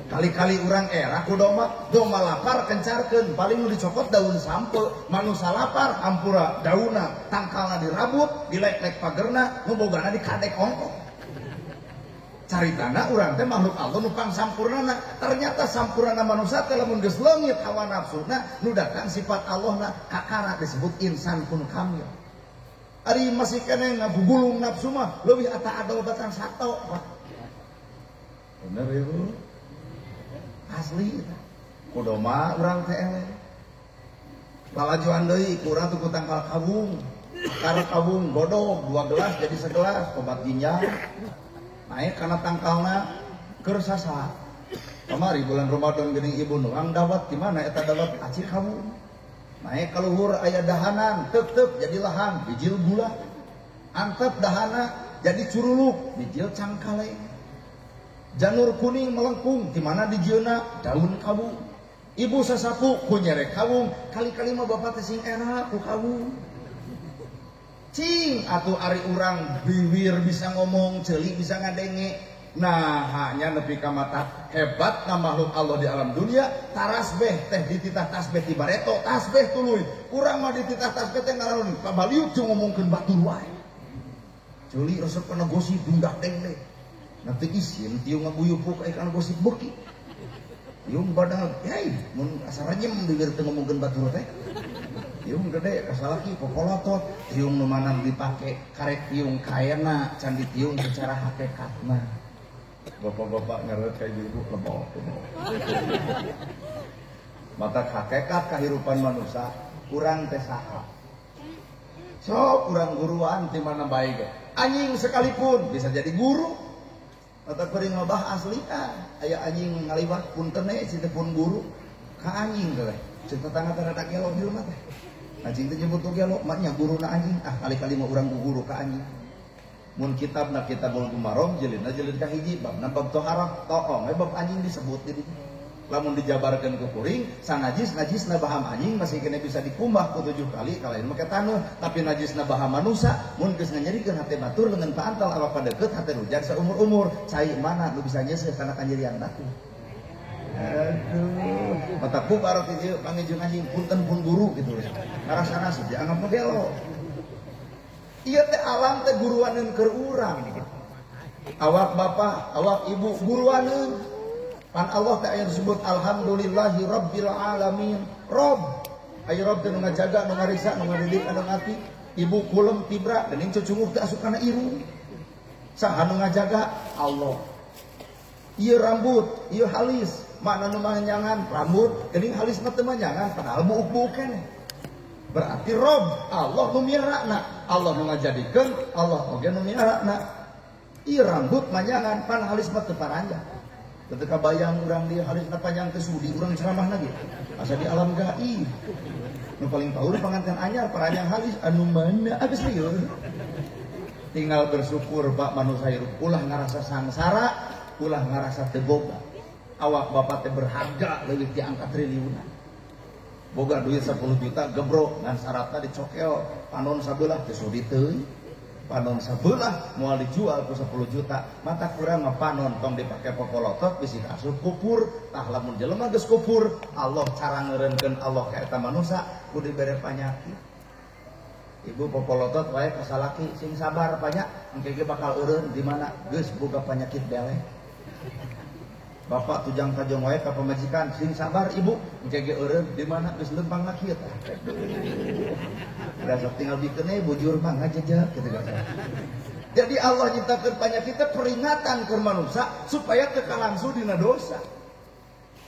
Kali-kali urang era ku doma, doma lapar kencarkeun, paling nu dicokot daun sampe, manusia lapar hampura daunna, tangkalna dirabut, dilek-lek pagerna, nu bogana dikadek ongkok. Caritana urang teh makhluk Allah nu pangsampurnana, ternyata sampurnana manusia teh lamun geus leungit hawa nafsuna, nu datang sifat Allahna kakara disebut insan pun kamil. Ari masih keneh ngagugulung nafsu mah leuwih ata adol batang sato. Bener ya Bu? Asli kudoma urang teh eleh. Lalajoan deui ku urang tuh tangkal kawung. Akar kawung godog 2 gelas jadi segelas obat ginjal. Naik kana tangkalna keur sasa. Kamari bulan Ramadan geuning ibu nuang dawet di mana eta dawet aci kawung. Naik ka luhur aya dahanan teuk-teuk jadi lahan bijil gula. Antep dahana jadi curuluk bijil cangkale. Janur kuning melengkung di mana dijieuna daun kawung. Ibu sasapu ku nyerek kawung, kali-kali mah bapak teh sing era ku kawung. Cing atuh ari urang biwir bisa ngomong, ceuli bisa ngadenge. Nah, hanya nepi ka mata hebat na makhluk Allah di alam dunia, tarasbeh teh dititah tasbeh ti bareto, tasbeh tuluy. Urang mah dititah tasbeh teh ngaraon pabaliuk jeung ngomongkeun batur wae. Ceuli resep kana gosip dundak dengdeng. Nanti isin tiung ngaguyupuk aya kana gosip beuki. Tiung badag, hei, mun asa renyem bibir teu ngomongkeun batur teh. Tiung gede kasalaki popolotot, tiung nu manang dipake karek tiung kaena can ditiung secara hakikatna. Bapak-bapak ngaret ka ibu lebok. Mata hakikat kahirupan manusia urang teh saha. Sok urang guruan ti mana bae ge. Anjing sekalipun bisa jadi guru. Mata kuring ngobah asli ah, aya anjing ngaliwat punten we si teh pun guru ka anjing teh. Ceuk tetangga teh rada gelo jelema teh. Anjing teh nyebut gelo, maknya guruna anjing. Ah kali-kali mah urang guru ka anjing. Mun kitabna Kitabul Gumarom jilidna jilid kahiji babna bab toharah, toong we bab anjing disebut di ditu. Lamun dijabarkeun ku kuring, sanajis najisna baham anjing masih kena bisa dikumbah ku 7 kali kalain make tanuh, tapi najisna baham manusia mun geus nganyerikeun hate batur leungeun paantal awak padeukeut hate rujak saumur-umur, cai mana nu bisa nyeuseuh kana kanyerian batur. Aduh, mata ku barot ieu pangijung anjing punten pun guru gitu. Ngarasana saja anggap nu gelo. Ieu teh alam teh guruaneun keur urang. Awak bapak, awak ibu guruaneun. Pan Allah teh aya disebut alhamdulillahi rabbil alamin. Rob. Ayo Rob teh nu ngajaga, nu ngariksa, nu ngadidik, anu ngati. Ibu kulem tibra geuning cucunguh teh asup kana irung. Saha nu ngajaga? Allah. Ieu rambut, ieu halis, makna nu manjangan rambut, geuning halis mah teu manjangan padahal buuk-buuk keneh. Berarti Rob, Allah nu miarana, Allah nu ngajadikeun, Allah oge nu miarana. Ieu rambut manjangan pan halis mah teu paranjang. Ketika bayang urang dia halisna panjang teu sudi urang ceramahna ge. Asa di alam gaib. Nu paling paur panganten anyar paranjang halis anu mana geus lieur. Tinggal bersyukur Pak manusia hirup ulah ngarasa sangsara, ulah ngarasa teu boga. Awak bapak teh berharga leuwih ti angka triliunan. Boga duit 10 juta gebrok ngan syaratna dicokel panon sabelah teu sudi teuing. Panon sabelah moal dijual ku 10 juta. Mata kurang mah panon tong dipake popolotot bisi asup kupur. Tah lamun jelema geus kupur, Allah cara ngeureunkeun Allah ka eta manusa kudu dibere panyakit. Ibu popolotot wae ka salaki sing sabar banyak engke ge bakal eureun di mana geus boga panyakit beleh. Bapak tujang tajong wae ka pamajikan sing sabar ibu engke ge eureun di mana geus lempang kieu tah. Udah tinggal bikeun bujur mah ngajejeg kitu kan. Jadi Allah nyiptakeun panyakit teh peringatan keur manusia supaya teu kalangsu dina dosa.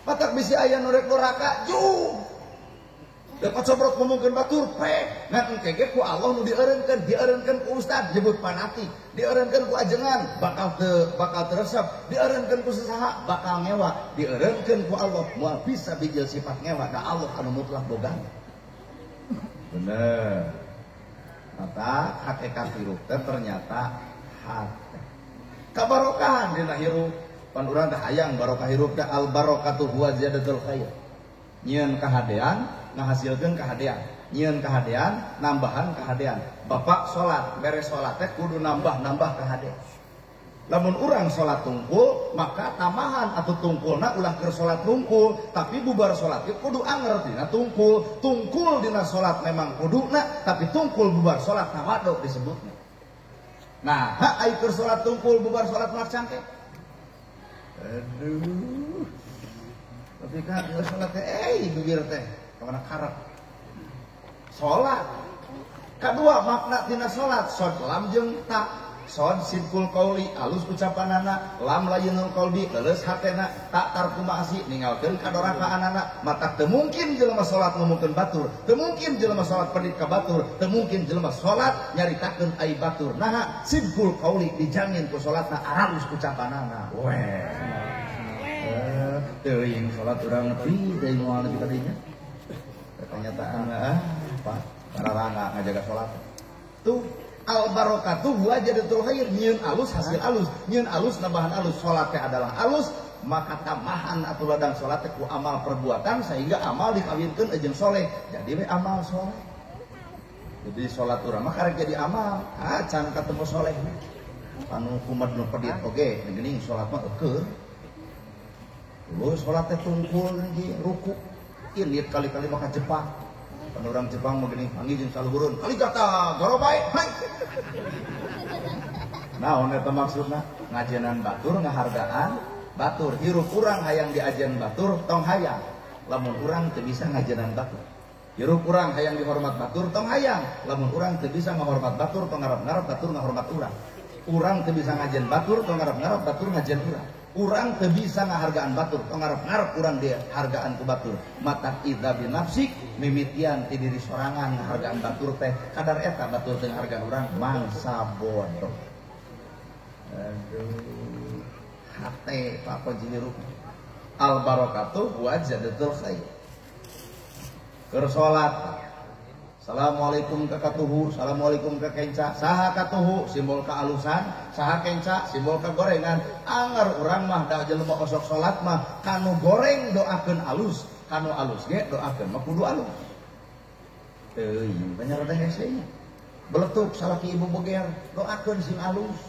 Matak bisi aya nu rek doraka jung. Dapat cobrok ngomongkeun batur pek ngan engke ge ku Allah nu dieureunkeun, dieureunkeun ku ustad jebut fanatik, dieureunkeun ku ajengan bakal teu bakal teresep, dieureunkeun ku sasaha bakal ngewa, dieureunkeun ku Allah moal bisa bijil sifat ngewa da Allah anu mutlak bogana. Bener. Mata hakikat hirup teh ternyata hate. Kabarokahan dina hirup, pan urang teh hayang barokah hirup teh al barokatu huwa ziyadatul khair. Nyieun kahadean ngahasilkeun kahadean, nyieun kahadean nambahan kahadean. Bapak salat, beres salat teh kudu nambah-nambah kahadean. Lamun urang salat tungkul, maka tambahan atau tungkulna ulah keur salat tungkul, tapi bubar salat ge kudu anger dina tungkul. Tungkul dina salat memang kuduna, tapi tungkul bubar salat tawadhu disebutna. Nah, hak ai keur salat tungkul bubar salat mah cangke. Aduh. Tapi kan geus salat teh bibir teh kana karep. Salat. Kadua makna tina salat, sod lam jeung ta. Sod sidqul qauli alus ucapanana, lam layinul qalbi leuleus hatena, ta tarku maasi ninggalkeun kadorakaanana. Mata teu mungkin jelema salat ngomongkeun batur, teu mungkin jelema salat pedit ka batur, teu mungkin jelema salat nyaritakeun ai batur. Naha sidqul qauli dijamin ku salatna aralus ucapanana. Weh. Teuing salat urang nepi teuing moal nepi ka dinya. Kenyataan Pak, pararana ngajaga salat. Tuh al barokatuh huwa jadatul khair, nyieun alus hasil alus, nyieun alus nambahan alus. Salat teh adalah alus, maka tambahan atau ladang salat teh ku amal perbuatan sehingga amal dikawinkeun jeung soleh. Jadi we amal soleh. Jadi salat urang mah karek jadi amal, ah can ketemu soleh. Anu kumat nu pedit oge, geuning salat mah eueuh. Lu salat teh tungkul lagi ruku. Init kali-kali maka Jepang. Pan urang Jepang mah geuning panggih jeung saluhureun. Kali kata gorobae. Hai. Naon eta maksudna? Ngajenan batur ngahargaan batur. Hirup urang hayang diajen batur tong hayang. Lamun urang teu bisa ngajenan batur. Hirup urang hayang dihormat batur tong hayang. Lamun urang teu bisa ngahormat batur tong ngarep-ngarep batur ngahormat urang. Urang teu bisa ngajen batur tong ngarep-ngarep batur ngajen urang. Urang teu bisa ngahargaan batur, tong ngarep-ngarep urang dia hargaan ku batur. Mata idza binafsik mimitian ti diri sorangan ngahargaan batur teh kadar eta batur teh ngahargaan urang mangsa bodoh. Aduh, hate Pak kunci hirup. Al barakatuh wa ziyadatul khair. Keur salat. Assalamualaikum ka katuhu, assalamualaikum ka kenca. Saha katuhu simbol kealusan, saha kenca simbol kegorengan. Anger urang mah da jelema osok salat mah kanu goreng doakeun alus, kanu alus ge doakeun mah kudu alus. Teuing bener teh hese nya. Beletuk salaki ibu beger, doakeun sing alus.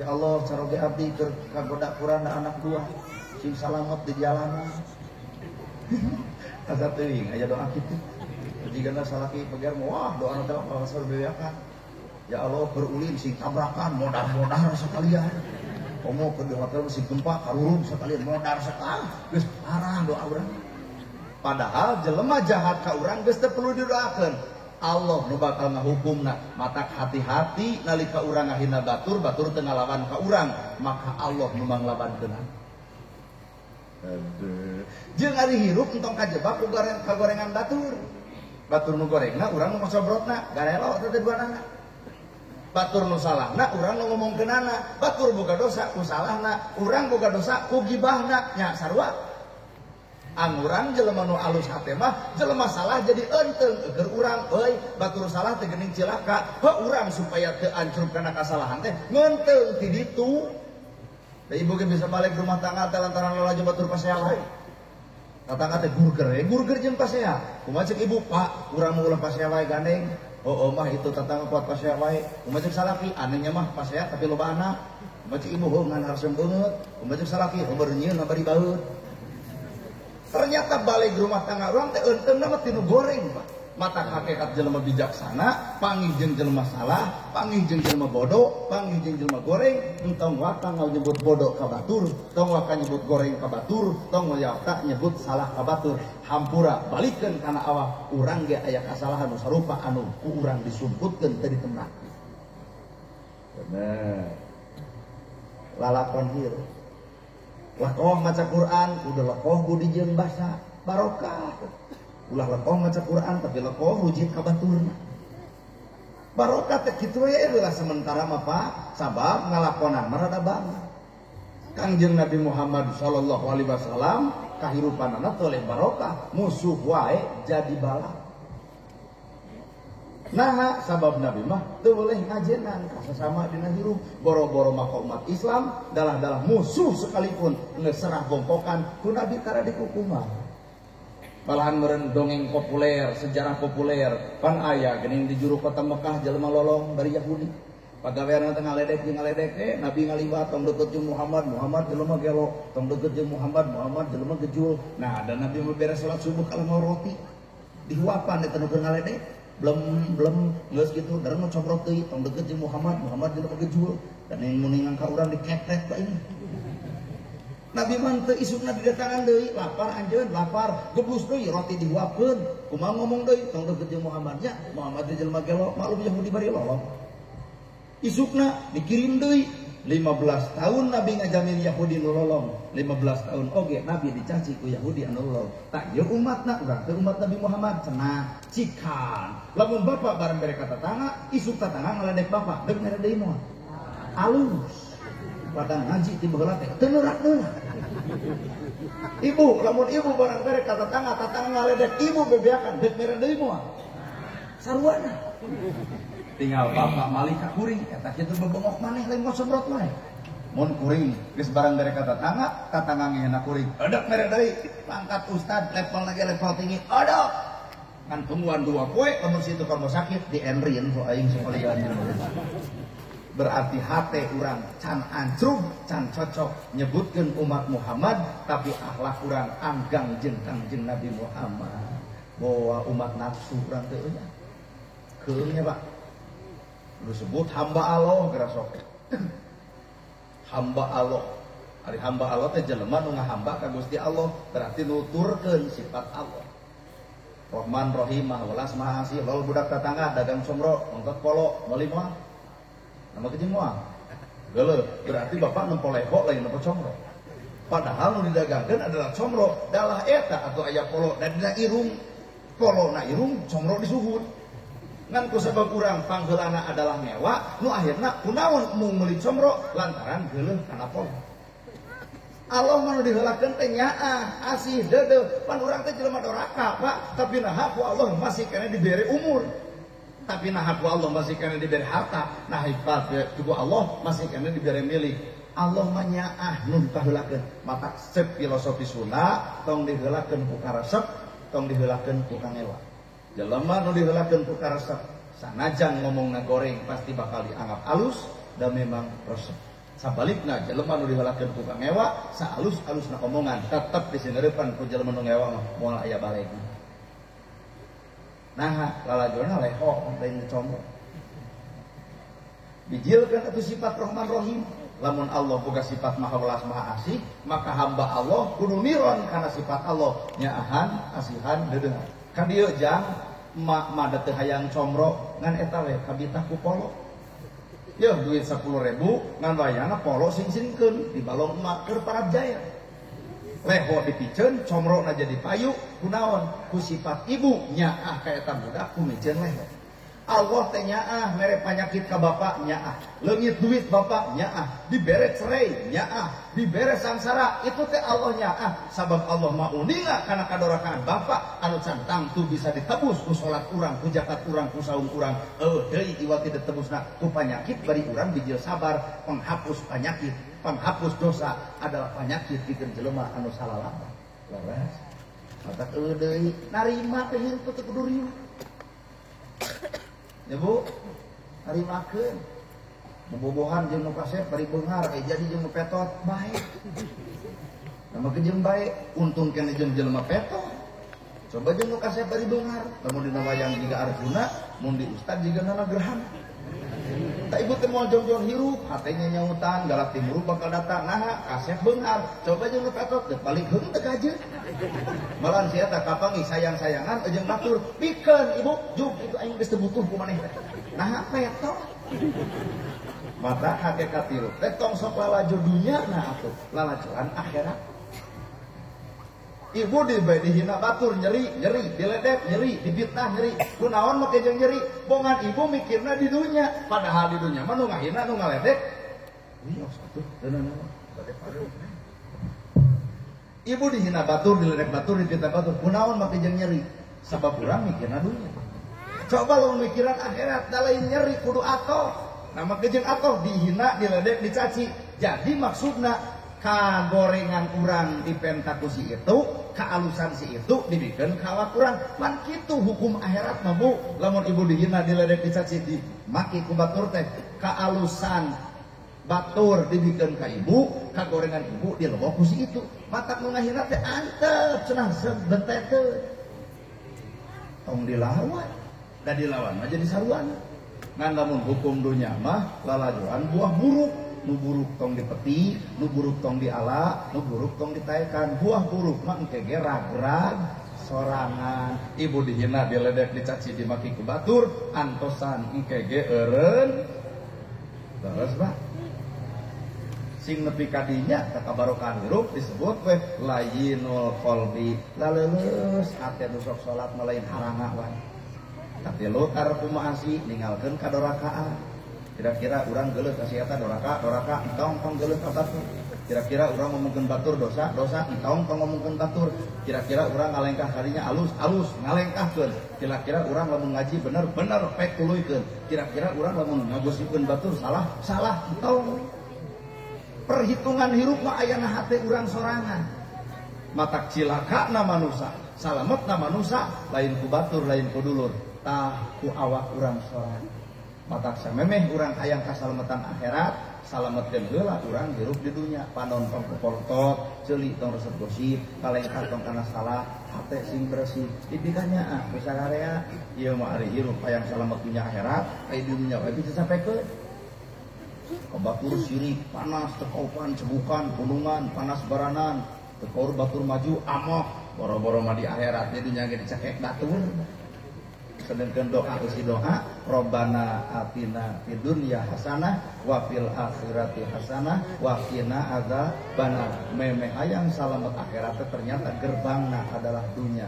Ya Allah caroge abdi keur kagoda kurana anak dua, sing salamet di jalanan. Asa teuing aya doa kitu. Jika salaki beger wah doa teh bakal bebeakan. Ya Allah berulin sing tabrakan modar-modar sekalian. Komo ke hotel sing gempa karurung sekalian modar sekali. Geus parah doa urang. Padahal jelema jahat ka urang geus teu perlu didoakeun. Allah nu bakal ngahukumna. Matak hati-hati nalika urang ngahina batur, batur teu ngalawan ka urang, maka Allah nu manglabankeun. Aduh. Jeung ari hirup entong kajebak ku kagorengan batur. Batur nu gorengna urang nu ngosobrotna, garelo teh duanana. Batur nu salahna urang nu ngomongkeunana, batur boga dosa ku salahna, urang boga dosa ku gibahna, nya sarua. Angurang jelema nu alus hate mah jelema salah jadi eunteng keur urang euy batur salah teh geuning cilaka heuh urang supaya teu ancrub kana kasalahan teh ngeunteung ti ditu. Da ibu ge bisa balik rumah tangga teh lantaran lalajo batur pasea wae. Tatangga teh burger we, burger jeung pasea. Kumaha ceuk ibu, Pak, urang mah ulah pasea wae gandeng. Oh, oh mah itu tatangga kuat pasea wae. Kumaha ceuk salaki, anehnya mah pasea tapi loba anak. Kumaha ceuk ibu, heuh ngan harsem beungeut. Kumaha ceuk salaki, heuh beurnyieun bari baeut. Ternyata balik rumah tangga urang teh euntengna mah tinu goreng, Pak. Mata hakikat jelema bijaksana, panggih jeung jelema salah, panggih jeung jelema bodoh, panggih jeung jelema goreng, entong waka nyebut bodoh ka batur, tong waka nyebut goreng ka batur, tong waka nyebut salah ka batur. Hampura balikeun kana awak urang ge aya kasalahan nu sarupa anu ku urang disumputkeun teu ditembak. Bener. Lalakon hirup. Lekoh maca Quran, udah lekoh budi jeung basa, barokah. Ulah lekoh maca Quran tapi lekoh rujit ka baturna. Barokah teh kitu we lah sementara mah Pak, sabab ngalakonan mah rada banget. Kangjeng Nabi Muhammad sallallahu alaihi wasallam kahirupanana teu oleh barokah, musuh wae jadi bala. Nah, sabab Nabi mah teu boleh ngajenan kasasama dina hirup, boro-boro mah umat Islam dalah-dalah musuh sekalipun geus serah bongkokan ku Nabi tara dikukuman. Malahan meureun dongeng populer, sejarah populer, pan aya geuning di juru kota Mekah jelema lolong dari Yahudi. Pagaweanna teh ngaledek jeung ngaledek, Nabi ngaliwat tong deukeut jeung Muhammad, Muhammad jelema gelo, tong deukeut jeung Muhammad, Muhammad jelema gejul. Nah, da Nabi mah beres salat subuh kalau mau roti dihuapan eta nu keur ngaledek, belum geus kitu, darah nu cobrot deui tong deukeut jeung Muhammad, Muhammad jelema gejul. Dan yang muni ka urang diketek bae ini. Nabi mah teu isukna didatangan deui, lapar anjeun, lapar, geblus deui roti dihuapkeun. Kumaha ngomong deui tong deukeut jeung Muhammad nya, Muhammad teh jelema gelo, maklum Yahudi bari lolong. Isukna dikirim deui 15 tahun Nabi ngajamin Yahudi nu lolong, 15 tahun oge Nabi dicaci ku Yahudi anu lolong. Tak ieu umatna urang teh umat Nabi Muhammad cenah cikan. Lamun bapak bareng bere ka tatangga, isuk tatangga ngaledek bapak, deuk mere deui moal. Alus. Padang ngaji ti baheula teh teu neurak-neurak. Ibu, lamun ibu barang bere ka tatangga, tatangga ngaledek ibu bebeakan deuk mere deui moal. Sarwana. Tinggal bapak malik ka kuring eta kitu bebengok maneh lain ngosobrot wae. Mun kuring geus barang bere ka tatangga, tatangga ngehena kuring. Edek mere deui, pangkat ustad levelna ge level tinggi. Edek. Kan tungguan dua poe lamun situ kamu sakit dienrin ku aing sakalian. Berarti hate urang can ancrub, can cocok nyebutkeun umat Muhammad tapi akhlak urang anggang jeung Kangjeng Nabi Muhammad. Bawa umat nafsu urang teh nya. Keung nya Pak. Lu sebut hamba Allah gerasok. Hamba Allah. Ari hamba Allah teh jelema nu ngahamba ka Gusti Allah, berarti nuturkeun sifat Allah. Rahman Rahim Maha Welas Maha Asih, lol budak tetangga dagang comro, nongtot polo, meuli moal. Nama kecil moal. Geuleuh, berarti bapak nempo leho lain nempo comro. Padahal nu didagangkeun adalah comro, dalah eta atau aya polo dan dina irung. Polo na irung, comro disuhun. Ngan ku sabab urang pangheulana adalah ngewa, nu akhirna kunaon mung meuli comro lantaran geuleuh kana polo. Allah mah nu diheulakeun teh nyaah, asih, deudeuh, pan urang teh jelema doraka, Pak, tapi naha ku Allah masih keneh dibere umur. Tapi naha ku Allah masih keneh dibere harta, nah ku Allah masih keneh dibere milik. Allah mah nyaah nu dipaheulakeun. Matak sep filosofi Sunda tong diheulakeun ku karesep, tong diheulakeun ku kangewa. Jelema nu diheulakeun ku karesep, sanajan ngomongna goreng pasti bakal dianggap alus dan memang resep. Sabalikna jelema nu diheulakeun ku kangewa, saalus-alusna omongan tetep disineurepan ku jelema nu ngewa mah moal aya balegna. Nah, lalajona leho lain comro. Bijilkeun atuh sifat Rahman Rahim. Lamun Allah boga sifat maha welas maha asih, maka hamba Allah kudu niron kana sifat Allah, nyaahan, asihan, deudeuhan. Ka dieu jang emak mah teu hayang comro ngan eta we kabitah ku polo. Yeuh duit 10.000 ngan wayana polo sing-singkeun di balong emak keur parabjaya. Leho dipiceun, comrona jadi payu, kunaon? Ku sifat ibu nyaah ka eta budak ku miceun leho. Allah teh nyaah mere panyakit ka bapak nyaah, leungit duit bapak nyaah, dibere cerai nyaah, dibere sangsara, itu teh Allah nyaah. Sabab Allah mah uninga kana kadorakaan bapak anu can tangtu bisa ditebus ku salat urang, ku zakat urang, ku saum urang. Eueuh deui iwati ditebusna ku panyakit bari urang bijil sabar, penghapus panyakit, penghapus dosa adalah penyakit pikeun jelema anu salalapa. Leres. Mata eueuh deui narima teh hirup teu kudu riuh. Ya Bu, narimakeun. Bobobohan jeung nu kasep bari beunghar, jadi jeung nu petot bae. Nama jeung bae, untung keneh jeung jelema petot. Coba jeung nu kasep bari beunghar, lamun dina wayang jiga Arjuna, mun di ustad jiga Nana Gerhana. Tak ibu teh moal jongjon hirup, hatenya nyautan, galak timur bakal datang, naha kasep beunghar. Coba jeung nu petot deuk balik heung teu kajeun. Malahan sia teh kapanggih sayang-sayangan jeung batur, pikeun ibu, juk itu aing geus teu butuh ku maneh teh. Naha petot. Mata hakikat hirup teh tong sok lalajo dunya nah atuh, lalajoan akhirat. Ibu dihina batur nyeri, nyeri, diledek nyeri, difitnah nyeri. Kunaon make jeung nyeri? Bongan ibu mikirna di dunya, padahal di dunya mah nu ngahina nu ngaledek. Wios atuh teu naon. Ibu dihina batur, diledek batur, difitnah batur. Kunaon make jeung nyeri? Sabab urang mikirna dunya. Coba lu mikiran akhirat, da lain nyeri kudu atoh. Nah make jeung atoh dihina, diledek, dicaci. Jadi maksudna kagorengan urang dipenta ku si itu, kaalusan si itu dibikin kawak urang. Man kitu hukum akhirat mah Bu. Lamun ibu dihina, diledek, dicaci, dimaki ku batur teh, kaalusan batur dibikin ka ibu, kagorengan ibu dilebok ku si itu. Matak nu ngahina teh antep cenah sebenteteun. Tong dilawan, da dilawan mah jadi saruan. Ngan lamun hukum dunya mah lalajoan buah buruk. Nu buruk tong dipetik, nu buruk tong diala, nu buruk tong ditaekan. Buah buruk mah engke ge ragrag sorangan. Ibu dihina, diledek, dicaci, dimaki ku batur, antosan engke ge eureun. Terus Pak. Sing nepi ka dinya ka kabarokahan hirup disebut we layinul qalbi. Laleuleus hate nu sok salat mah lain haranga wae. Katilu tarku maasi ninggalkeun kadorakaan. Kira-kira urang geuleuh ka si eta doraka, doraka entong tong geuleuh ka batur. Kira-kira urang ngomongkeun batur dosa, dosa entong tong ngomongkeun batur. Kira-kira urang ngalengkah kadinya alus, alus ngalengkahkeun. Kira-kira urang lamun ngaji bener, bener pek tuluykeun. Kira-kira urang lamun ngagosipkeun batur salah, salah entong. Perhitungan hirup mah ayana hate urang sorangan. Matak cilakana manusa, salametna manusa lain ku batur, lain ku dulur, tah ku awak urang sorangan. Matak samemeh urang hayang kasalametan akhirat, salametkeun heula urang hirup di dunya. Panon tong popolotot, ceuli tong resep gosip, kalengkah tong kana salah, hate sing bersih. Dipikanya ah ku sagarea, ieu mah ari hirup hayang salamet dunya akhirat, aya di dunya we bisa sampaikeun. Ka batur sirik, panas teu kaupan, cebukan, gunungan, panas baranan, teu kaur batur maju, amok, boro-boro mah di akhirat di dunya ge dicekek batur. Sedangkan doa isi doa Robbana atina fid dunya hasanah wa fil akhirati hasanah wa qina adzabannar. Memeh hayang salamet akhirat ternyata gerbangna adalah dunia.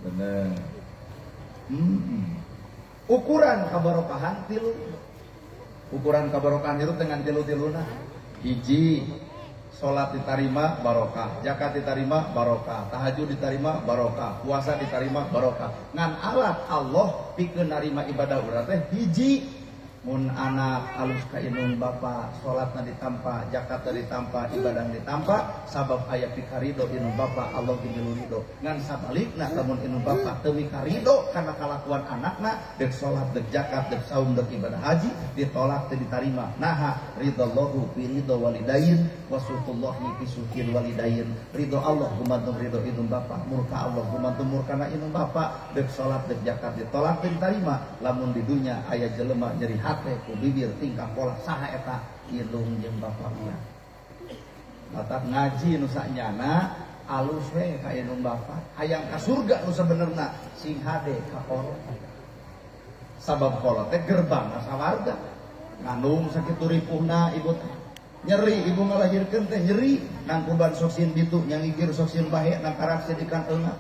Bener. Ukuran kabarokahan tilu. Ukuran kabarokahan hirup dengan tilu-tiluna. Hiji, salat ditarima barokah, zakat ditarima barokah, tahajud ditarima barokah, puasa ditarima barokah. Ngan alat Allah pikeun narima ibadah urang teh hiji, mun anak alus ka indung bapa, salatna ditampa, zakatna ditampa, ibadahna ditampa, sabab aya pikarido indung bapa, Allah ge milu ridho. Ngan sabalikna lamun indung bapa teu mikarido kana kalakuan anakna, deuk salat, deuk zakat, deuk saum, deuk ibadah haji, ditolak teu ditarima. Naha ridallahu fi ridho walidain wa suhullahi fi suhil walidain. Ridho Allah gumantung ridho indung bapa, murka Allah gumantung murkana indung bapa, deuk salat, deuk zakat ditolak teu ditarima. Lamun di dunya aya jelema nyeri hati hate ku bibir tingkah pola saha eta indung jeung bapak urang. Matak ngaji nu sanyana alus we ka indung bapak, hayang ka surga nu sabenerna sing hade ka kolot. Sabab kolot teh gerbang ka sawarga. Ngandung sakitu ripuhna ibu teh. Nyeri ibu ngalahirkeun teh nyeri, nangkuban sok sieun bitu, nyangigir sok sieun bahe, nangkarak sieun ikan eungah.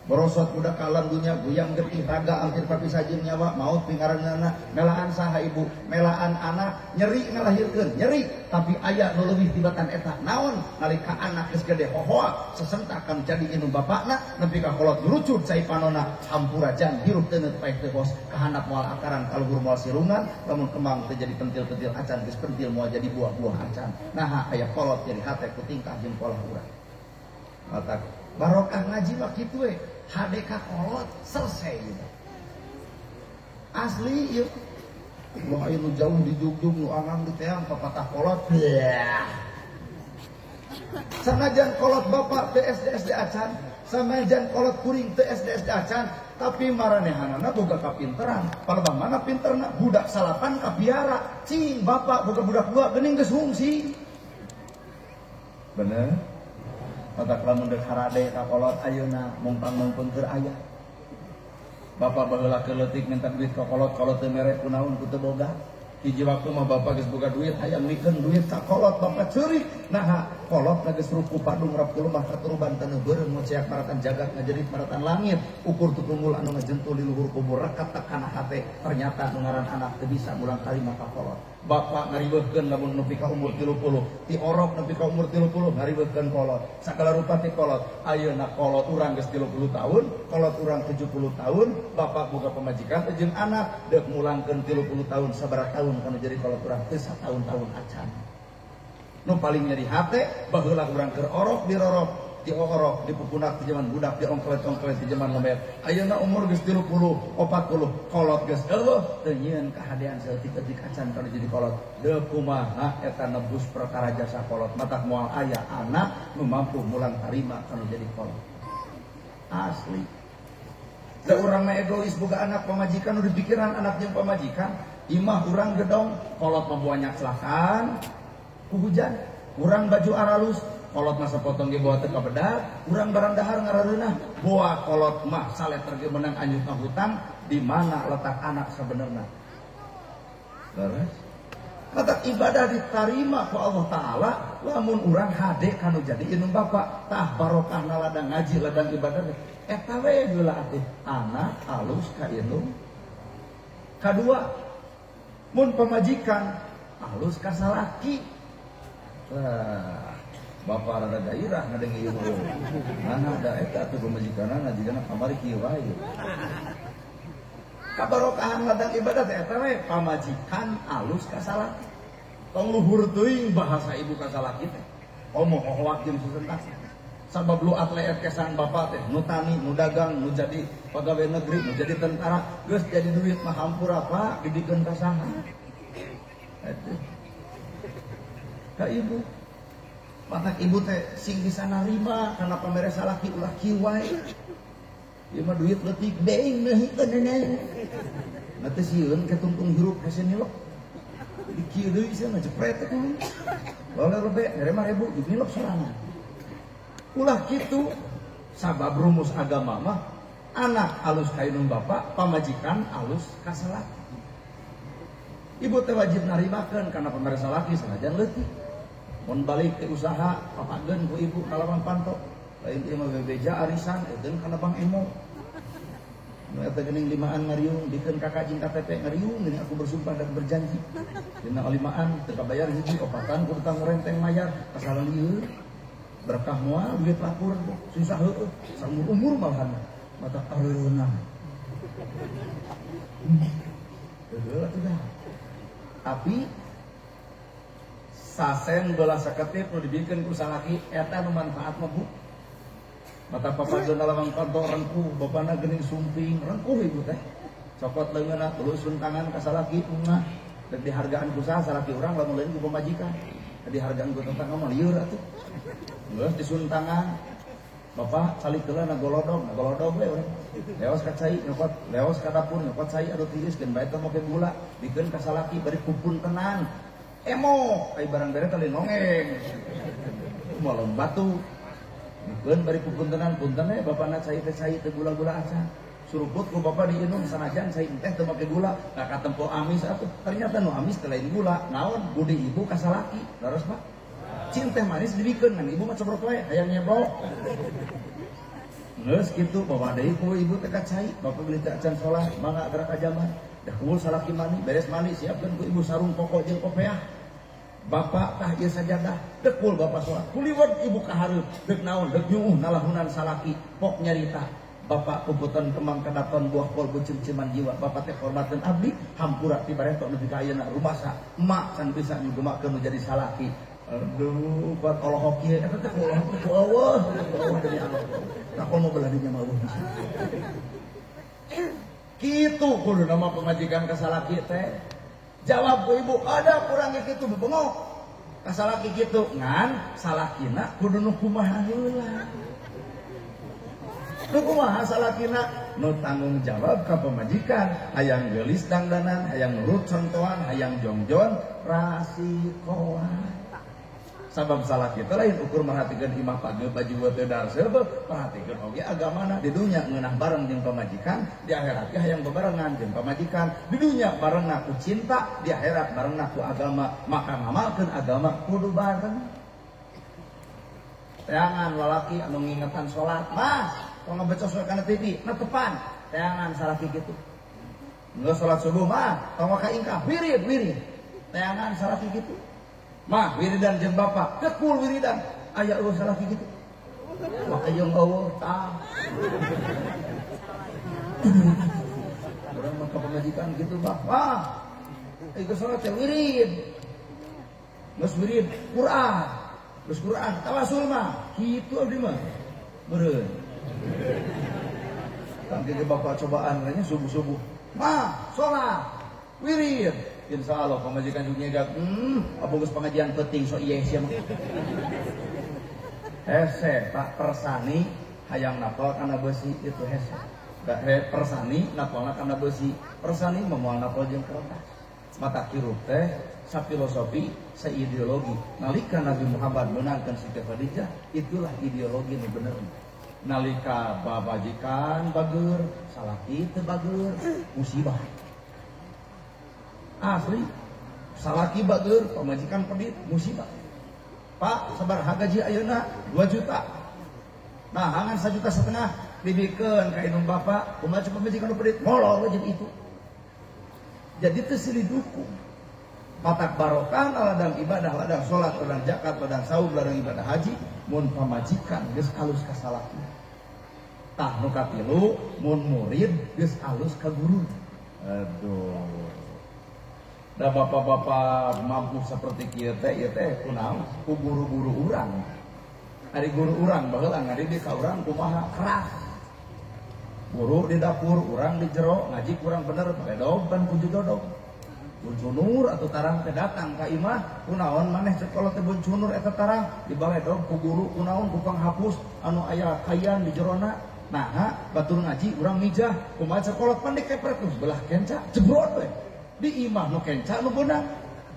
Borosot budak alam dunia guyang getih raga hampir papisah jeung nyawa maut pingaranna melaan saha ibu melaan anak nyeri ngalahirkeun nyeri tapi aya nu leuwih tibatan eta naon nalika anak geus gede hohoa sesentakan jadi indung bapakna nepi ka kolot nyurucut cai panona hampura jan hirup teuneut paeh teu bos kahandap moal akaran kaluhur moal sirungan lamun kembang teu jadi pentil-pentil acan geus pentil moal jadi buah-buah acan naha aya kolot jadi hate ku tingkah jeung polah urang matak barokah ngaji mah kitu we. HDK kolot selesai gitu. Asli yuk. Wah nu jauh di jugjug nu angang di teang papatah kolot. Sanajan kolot bapak teu SD SD acan, sanajan kolot kuring teu SD SD acan, tapi maranehanana boga kapinteran. Palebah mana pinterna budak salapan kapiara. Cing bapak boga budak dua geuning geus hungsi. Bener? Matak lamun deuk harade ka kolot ayeuna mungpang-mungpung keur aya. Bapak baheula keur leutik minta duit ka kolot, kolot teu mere kunaon ku teu boga. Hiji waktu mah bapak geus boga duit hayang mikeun duit ka kolot bapak ceurik. Naha kolot geus ruku padung rap kulumah katuruban taneuh beureum ngoceak maratan jagat ngajerit maratan langit. Ukur tutunggul anu ngajentul di luhur kubur rekat kana hate. Ternyata nu ngaran anak teu bisa mulang tarima ka kolot. Bapak ngariweuhkeun lamun nepi ka umur 30, ti orok nepi ka umur 30 ngariweuhkeun kolot. Sagala rupa ti kolot. Ayeuna kolot urang geus 30 tahun, kolot urang 70 tahun, bapak boga pamajikan jeung anak deuk mulangkeun 30 tahun sabaraha tahun kana jadi kolot urang teu sataun-taun acan. Nu paling nyeri hate baheula urang keur orok dirorok, di orok dipupunak di zaman budak diongklet-ongklet di zaman lembet. Ayeuna umur geus 30, 40, kolot geus eueuh teu nyieun kahadean saeutik-eutik acan kana jadi kolot. Deuk kumaha eta nebus perkara jasa kolot matak moal aya anak nu mampu mulang tarima kana jadi kolot. Asli. Da urang mah egois boga anak pamajikan nu dipikiran anak jeung pamajikan, imah urang gedong, kolot mah banyak celakaan ku hujan, urang baju aralus kolot mah sapotong ge bawa teu kabedar, urang barang dahar ngarareunah, boa kolot mah saleter ge menang anjutna hutang, di mana letak anak sebenarnya. Leres. Letak ibadah ditarima ku Allah Ta'ala, lamun urang hade kanu jadi indung bapak, tah barokahna ladang ngaji, ladang ibadah, eta we heula atuh anak alus ka indung. Kadua, mun pamajikan alus ka salaki. Wah, bapak rada gairah ngadenge ieu. Mana da eta atuh pamajikanana jigana kamari kieu wae. Kabarokahan ladang ibadah teh eta we pamajikan alus ka salaki. Tong luhur teuing bahasa ibu ka salaki teh. Omo hohoak jeung susentak. Sabab lu atleet kesan bapak teh nu tani, nu dagang, nu jadi pegawai negeri, nu jadi tentara, geus jadi duit mah hampura Pak dibikeun ka saha. Atuh. Ka ibu. Matak ibu teh sing bisa narima kana pamere salaki ulah kieu wae. Ieu mah duit leutik deing neuhikeun neuneu. Na teh sieun ke tungtung hirup hese nilok. Di kieu deui sia ngejepret teh kudu. Loler rebe mere mah ribu jeung nilok sorangan. Ulah kitu sabab rumus agama mah anak alus ka indung bapak, pamajikan alus ka salaki. Ibu teh wajib narimakeun kana pamere salaki sanajan leutik. Mun balik ke usaha papageun ku ibu kalawan panto. Lain ieu mah bebeja arisan edeun kana Bang Emo. Nu eta geuning limaan ngariung dikeun kakak jeung KTP ngariung geuning aku bersumpah dan berjanji. Dina limaan teu kabayar hiji opatan kudu tanggung renteng mayar pasal lieur. Berkah moal duit lapur susah heueuh saumur umur malahan mata areunah. Heueuh atuh dah. Tapi sasen bola saketip nu dibikeun ku salaki eta nu manfaat mah Bu. Mata papageun lawang kantor rengkuh, bapana geuning sumping, rengkuh ibu teh. Cokot leungeunna tulusun tangan ka salaki mah dek dihargaan ku saha salaki urang lamun lain ku pamajikan. Dihargaan ku tetangga mah lieur atuh. Geus disun tangan. Bapak calik heula na golodog we urang. Leos ka cai nyokot, leos ka dapur nyokot cai anu tiris keun bae teh make gula, bikeun ka salaki bari pupuntenan. Emo, ai barang bere teh nongeng. Molong batu. Bikeun bari pupuntenan, punten we bapana cai teh cai teh gula-gula acan. Suruput ku bapak diinum sanajan cai teh teu make gula, nah katempo amis atuh. Ternyata nu amis teh lain gula, naon budi ibu ka salaki. Leres Pak? Cing teh manis dibikeun ngan ibu mah cobrok we hayang nyebok. Geus kitu bawa deui ku ibu teh ka cai, bapak beli teh acan salat, mangga gerak ka jamah. Dah kumpul salaki mandi, beres mandi siapkeun ku ibu sarung pokok jeung kopeah. Bapak tah ieu sajadah, dekul bapak salat. Kuliwet ibu ka hareup, deuk naon, deuk nyuuh nalahunan salaki, pok nyarita. Bapak puputan kembang kadaton buah kol bucim-ciman jiwa. Bapak teh hormateun abdi, hampura ti bareto nepi ka ayeuna rumasa. Emak can bisa nyugemakeun nu jadi salaki. Aduh, kuat olohok ieu eta teh olohok ku Allah, Allah dari Allah. Tah komo belah dinya mah eueuh bisa. Kitu kudu nama pemajikan ka salaki teh. Jawab ku ibu, ada kurangnya kitu bebengok. Ka salaki kitu ngan salakina kudu nu kumaha heula. Nu kumaha salakina nu tanggung jawab ka pemajikan, hayang geulis dangdanan, hayang nurut contohan, hayang jongjon rasikoan. Sabab salah kita lain ukur merhatikan imah pageu baju teu darseuh, perhatikeun oge agamana di dunya ngeunah bareng jeung pamajikan, di akhirat ge hayang bebarengan jeung pamajikan, di dunya barengna ku cinta, di akhirat barengna ku agama, maka ngamalkeun agama kudu bareng. Teangan lalaki anu ngingetan salat, Mas, tong ngebecos we kana TV, netepan. Teangan salaki kitu. Geus salat subuh mah, tong ka ingkah wirid wirid. Teangan salaki kitu. Mah wiridan jeung bapak, kekul wiridan. Aya eueuh salaki kitu. Wah jeung eueuh tah. Urang mah ka pamajikan kitu bah. Wah. Ieu salat teh wirid. Geus wirid Quran. Geus Quran tawasul mah kitu abdi mah. Meureun. Tangke bapak cobaan nya subuh-subuh. Mah salat wirid. Insya Allah pemajikan juga nyegak, apa geus pengajian penting so ieu sia mah. Hese tak persani hayang napal kana besi itu hese. Persani napalna kana besi, persani mah moal napal jeung kertas. Mata kirup teh safilosofi, saideologi. Nalika Nabi Muhammad meunangkeun Siti Khadijah, itulah ideologi nu bener. Nalika babajikan bageur, salaki teu bageur, musibah. Asli, salaki bageur, pamajikan pedit, musibah. Pak, sabaraha gaji ayeuna? 2 juta. Nah, hangan 1,5 juta dibikeun ka indung bapak, kumaha pamajikan nu pedit, molor we jeung itu. Jadi teu silih dukung. Matak barokah ladang ibadah, ladang salat, ladang zakat, ladang saum, ladang ibadah haji, mun pamajikan geus alus ka salaki. Tah nu katilu, mun murid geus alus ka guru. Aduh. Da bapak-bapak mampu seperti kieu teh ieu teh kunaon ku guru-guru urang. Ari guru urang baheula ngadidik ka urang kumaha keras. Guru di dapur, urang di jero, ngaji kurang bener baledog pan ku jodog. Buncunur atau tarang teh datang ka imah kunaon maneh sekolah teh buncunur eta tarang dibaledog ku guru kunaon ku panghapus anu aya kayan di jerona. Naha batur ngaji urang mijah kumaha sekolah pan dikepret belah kenca jebrot we. Di imah nu kenca nu beunang,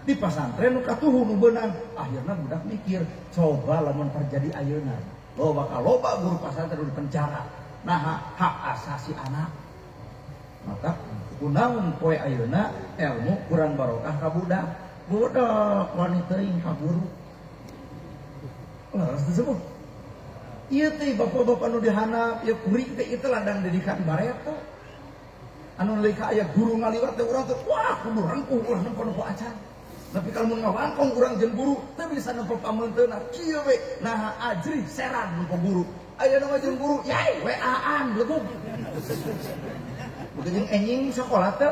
di pasantren nu katuhu nu beunang. Akhirna budak mikir, coba lamun terjadi ayeuna. Loba bakal loba guru pasantren di penjara. Nah, hak asasi anak. Maka kunaon poe ayeuna ilmu kurang barokah ka budak. Budak wani teuing ka guru. Leres disebut. Ieu teh bapak-bapak nu dihanap, ieu kuring teh ieu ladang didikan bareto. Anu nalika aya guru ngaliwat teh urang teh wah kudu rengkuh ulah nempo-nempo acan. Tapi kalau mun ngawangkong urang jeung guru teu bisa nempo pameunteuna kieu we. Nah ajrih seran nempo guru. Aya nu jeung guru yai WA-an legug. Begitu jeung enjing sakola teh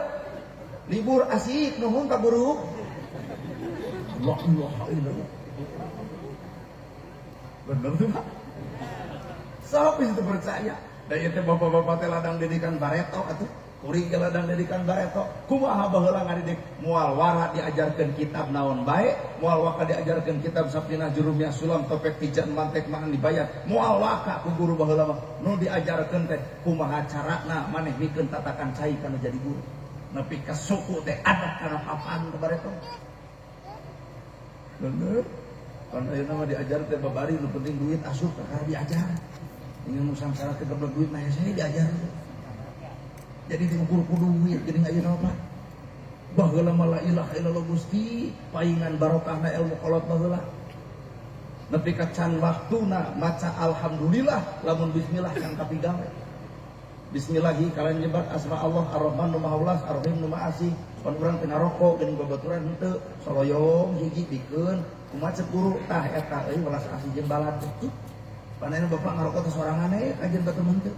libur asik nuhun ka guru. La ilaha illallah. Bener tuh Pak. Sok bisa percaya. Da ieu teh bapak-bapak teh ladang didikan bareto atuh. Kuring ge ladang didikan bareto. Kumaha baheula ngadidik moal wara diajarkeun kitab naon bae, moal waka diajarkeun kitab Sapinah Jurumiyah Sulam Topek Tijan Mantek Maan dibayar. Moal waka ku guru baheula mah nu diajarkeun teh kumaha carana maneh mikeun tatakan cai kana jadi guru. Nepi ka suku teh adat kana papan teh bareto. Bener? Kan ayeuna mah diajar teh babari nu penting duit asup kakara diajar. Ingin nu sangsara teh geblek duit mah hese diajar. Jadi diukur ku duit geuning ayeuna mah. Baheula mah la ilaha illallah Gusti, paingan barokahna ilmu kolot baheula. Nepi ka can waktuna maca alhamdulillah lamun bismillah can kapigawe. Bismillahi kalian nyebat asma Allah Ar-Rahman nu Maha Welas Ar-Rahim nu Maha Asih. Pan urang teh ngarokok geuning babaturan henteu, soloyong hiji pikeun kumaha cek guru tah eta euy welas asih jeung balad teh. Pan ayeuna bapak ngarokok teh sorangan we kajian batur henteu.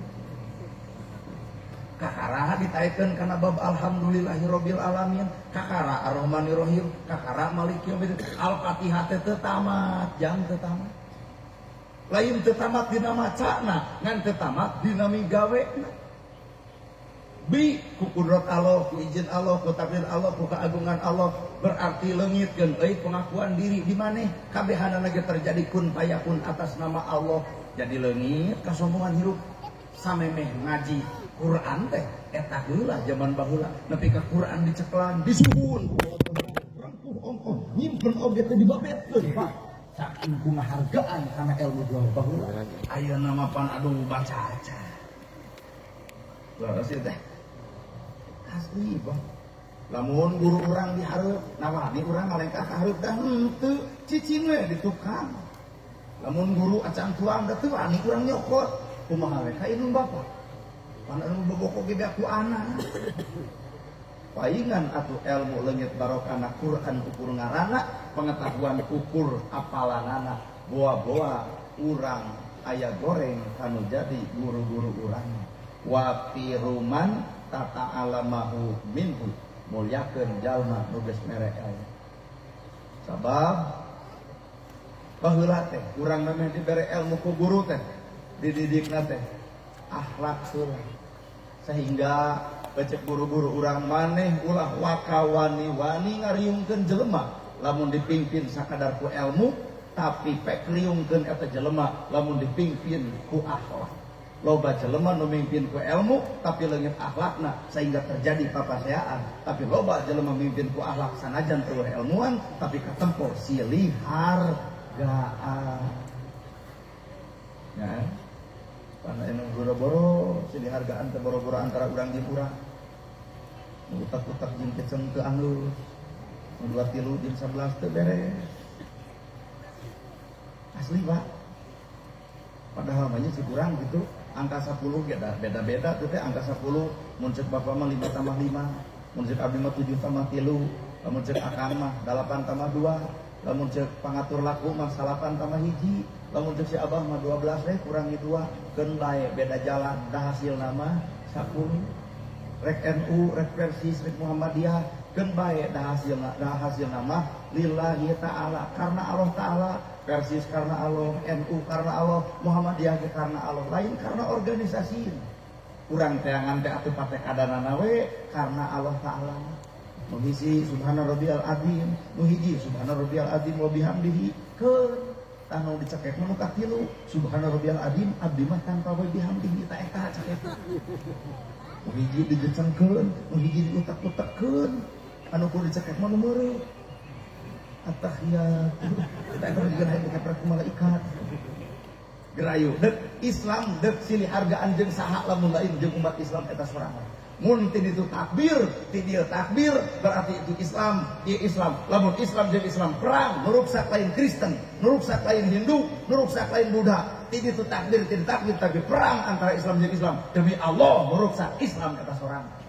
Kakara ditaikeun kana bab alhamdulillahirabbil alamin, kakara arrahmanirrahim, kakara maliki yaumiddin. Al-Fatihah teh teu tamat, jang teu tamat. Lain teu tamat dina macana, ngan teu tamat dina migawena. Bi ku kudrat Allah, ku izin Allah, ku takdir Allah, ku keagungan Allah, berarti leungitkeun euy pengakuan diri di maneh kabehanana ge terjadi kun payakun atas nama Allah. Jadi leungit kasombongan hirup samemeh ngaji Quran teh eta heula zaman baheula nepi ka Quran diceklan disuhun rangkuh ongkoh nyimpen oge teh dibabetkeun Pak saking ku ngahargaan kana ilmu baheula ayeuna mah pan aduh baca aja leres teh asli Pak lamun guru urang dihareup nawani urang ngalengkah ka hareup dah henteu cicing we di tukang lamun guru acan tuang da teu wani urang nyokot kumaha we ka indung bapak pan anu boboko ge ku anak. Paingan atuh ilmu leungit barokana Quran ukur ngaranna, pengetahuan ukur apalanana, boa-boa urang aya goreng kanu jadi guru-guru urang. Wa firuman tata'alamahu minhu, mulyakeun jalma nu geus mere ilmu. Sabab baheula teh urang memeh dibere ilmu ku guru teh, dididikna teh akhlak heula. Sehingga becek guru-guru urang maneh ulah waka wani-wani ngariungkeun jelema lamun dipimpin sakadar ku ilmu tapi pek riungkeun eta jelema lamun dipimpin ku akhlak. Loba jelema nu mimpin ku ilmu tapi leungit akhlakna sehingga terjadi papaseaan. Tapi loba jelema mimpin ku akhlak sanajan teu ilmuan tapi katempo silih hargaan. Ya. Karena emang boro-boro silih hargaan teh boro-boro antara urang jeung urang. Utak-utak jeung keceng teu anggeus. Nu 2 3 jeung 11 teu beres. Asli, Pak. Padahal mah nya si kurang gitu, angka 10 ge beda-beda tuh teh angka 10 mun ceuk bapak mah 5 tambah 5, mun ceuk abdi mah 7 tambah 3, lamun ceuk akang mah 8 tambah 2, lamun ceuk pangatur laku mah 8 tambah 1. Lamun cek si abah mah 12 deh kurangi 2 keun bae beda jalan dah hasilna mah 10 rek NU rek Persis rek Muhammadiyah keun bae dah hasilna mah lillahi ta'ala karena Allah ta'ala Persis karena Allah NU karena Allah Muhammadiyah karena Allah lain karena organisasi urang teangan teh atuh partai kadanana we karena Allah ta'ala nu hiji subhana rabbiyal azim nu hiji subhana rabbiyal azim wa bihamdihi keun tanu dicekek nu katilu subhana rabbiyal azim abdi mah tanpa we bihamdihi ta eta cekek nu hiji dijecengkeun nu hiji diutak-utakkeun anu kudu dicekek mah nu meureuh attahiyat eta eta juga hayang dikepret ku malaikat gerayu deuk Islam deuk silih hargaan jeung saha lamun lain jeung umat Islam eta sorangan mun ti ditu takbir ti dieu takbir berarti itu Islam ieu Islam lamun Islam jeung Islam perang nuruksak lain Kristen nuruksak lain Hindu nuruksak lain Buddha ti ditu takbir ti takbir tapi perang antara Islam jeung Islam demi Allah nuruksak Islam eta sorangan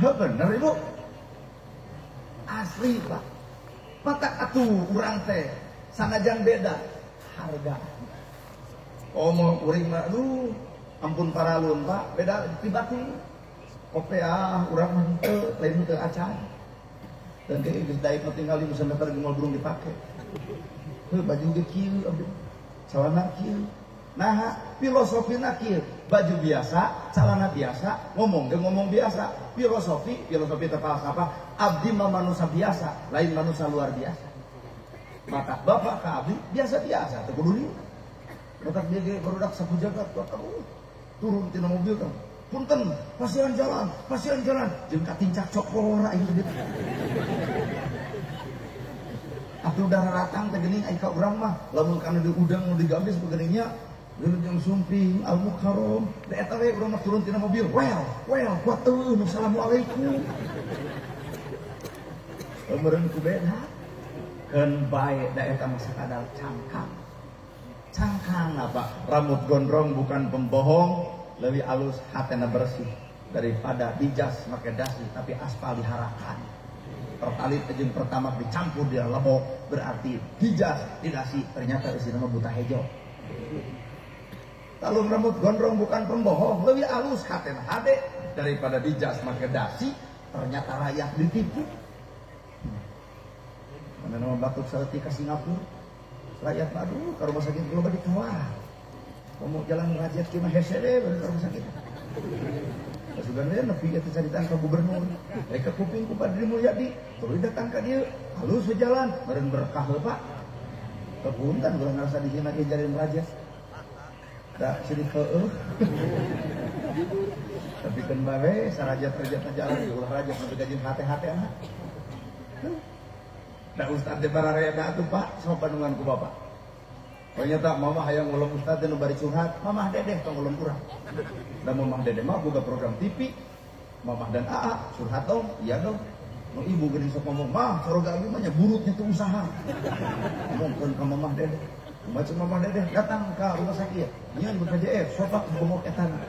well bener Ibu asli Pak matak atuh urang teh sanajan beda harga omong kuring mah aduh ampun paralun Pak beda tiba-tiba kope ah urang mah henteu lain henteu acan dan ge geus daek mah tinggal di meter ge moal burung dipake heuh baju ge kieu abdi celana kieu Nah, filosofina kieu, baju biasa, celana biasa, ngomong ge ngomong biasa. Filosofi, filosofi teh falsafah, abdi mah manusia biasa, lain manusia luar biasa. Maka bapak ka abdi biasa-biasa, teu kudu lieur. Matak dia ge barudak sapu jagat, turun tina mobil kan. Punten, pasihan jalan, jeung katincak cokora ieu gitu. Atuh darah ratang teh geuning ai ka urang mah, lamun kana diudang nu digambis begeningnya, jeung sumping al mukarram, da eta we urang mah turun tina mobil, well, kuat eueuh, assalamualaikum. Meureun ku beda. Keun bae da eta mah sakadar cangkang. Cangkang apa? Rambut gondrong bukan pembohong. Lebih alus hatena bersih daripada dijas make dasi tapi aspal diharakan. Pertalit jeung pertama dicampur dia lebok berarti dijas didasi ternyata isina mah buta hejo. Lalu rambut gondrong bukan pembohong, lebih alus hatena hade daripada dijas make dasi ternyata rakyat ditipu. Mana nama batuk saeutik ka Singapura rakyat aduh ka rumah sakit loba ditawar. Kamu jalan rajat kieu mah hese we ka rumah sakit. Pasukan we nepi eta caritaan ka gubernur. Rek ka kuping ku Padri Mulyadi, tuluy datang ka dieu, halus we jalan, meureun berkah heuh Pak. Kepunten ulah ngarasa dihina ge jalan raja. Da sirik heueuh. Tapi keun bae sarajat-rajatna jalan ulah rajat nepi ka jeung hate-hateana. Da ustad teh barareda atuh Pak, sama bandungan ku Bapak. Ternyata mama hayang ngulung ustad nu bari curhat, mamah dedeh tong ngulung urang. Da mamah dedeh mah boga program TV, mamah dan AA curhat dong, iya dong. Nu ibu geuning sok ngomong, "Mah, soroga abdi mah nya burutnya teu usaha." Ngomongkeun ka mamah dedeh. Macam mamah dedeh datang ka rumah sakit, nyeun BPJS, sopak bongok etana.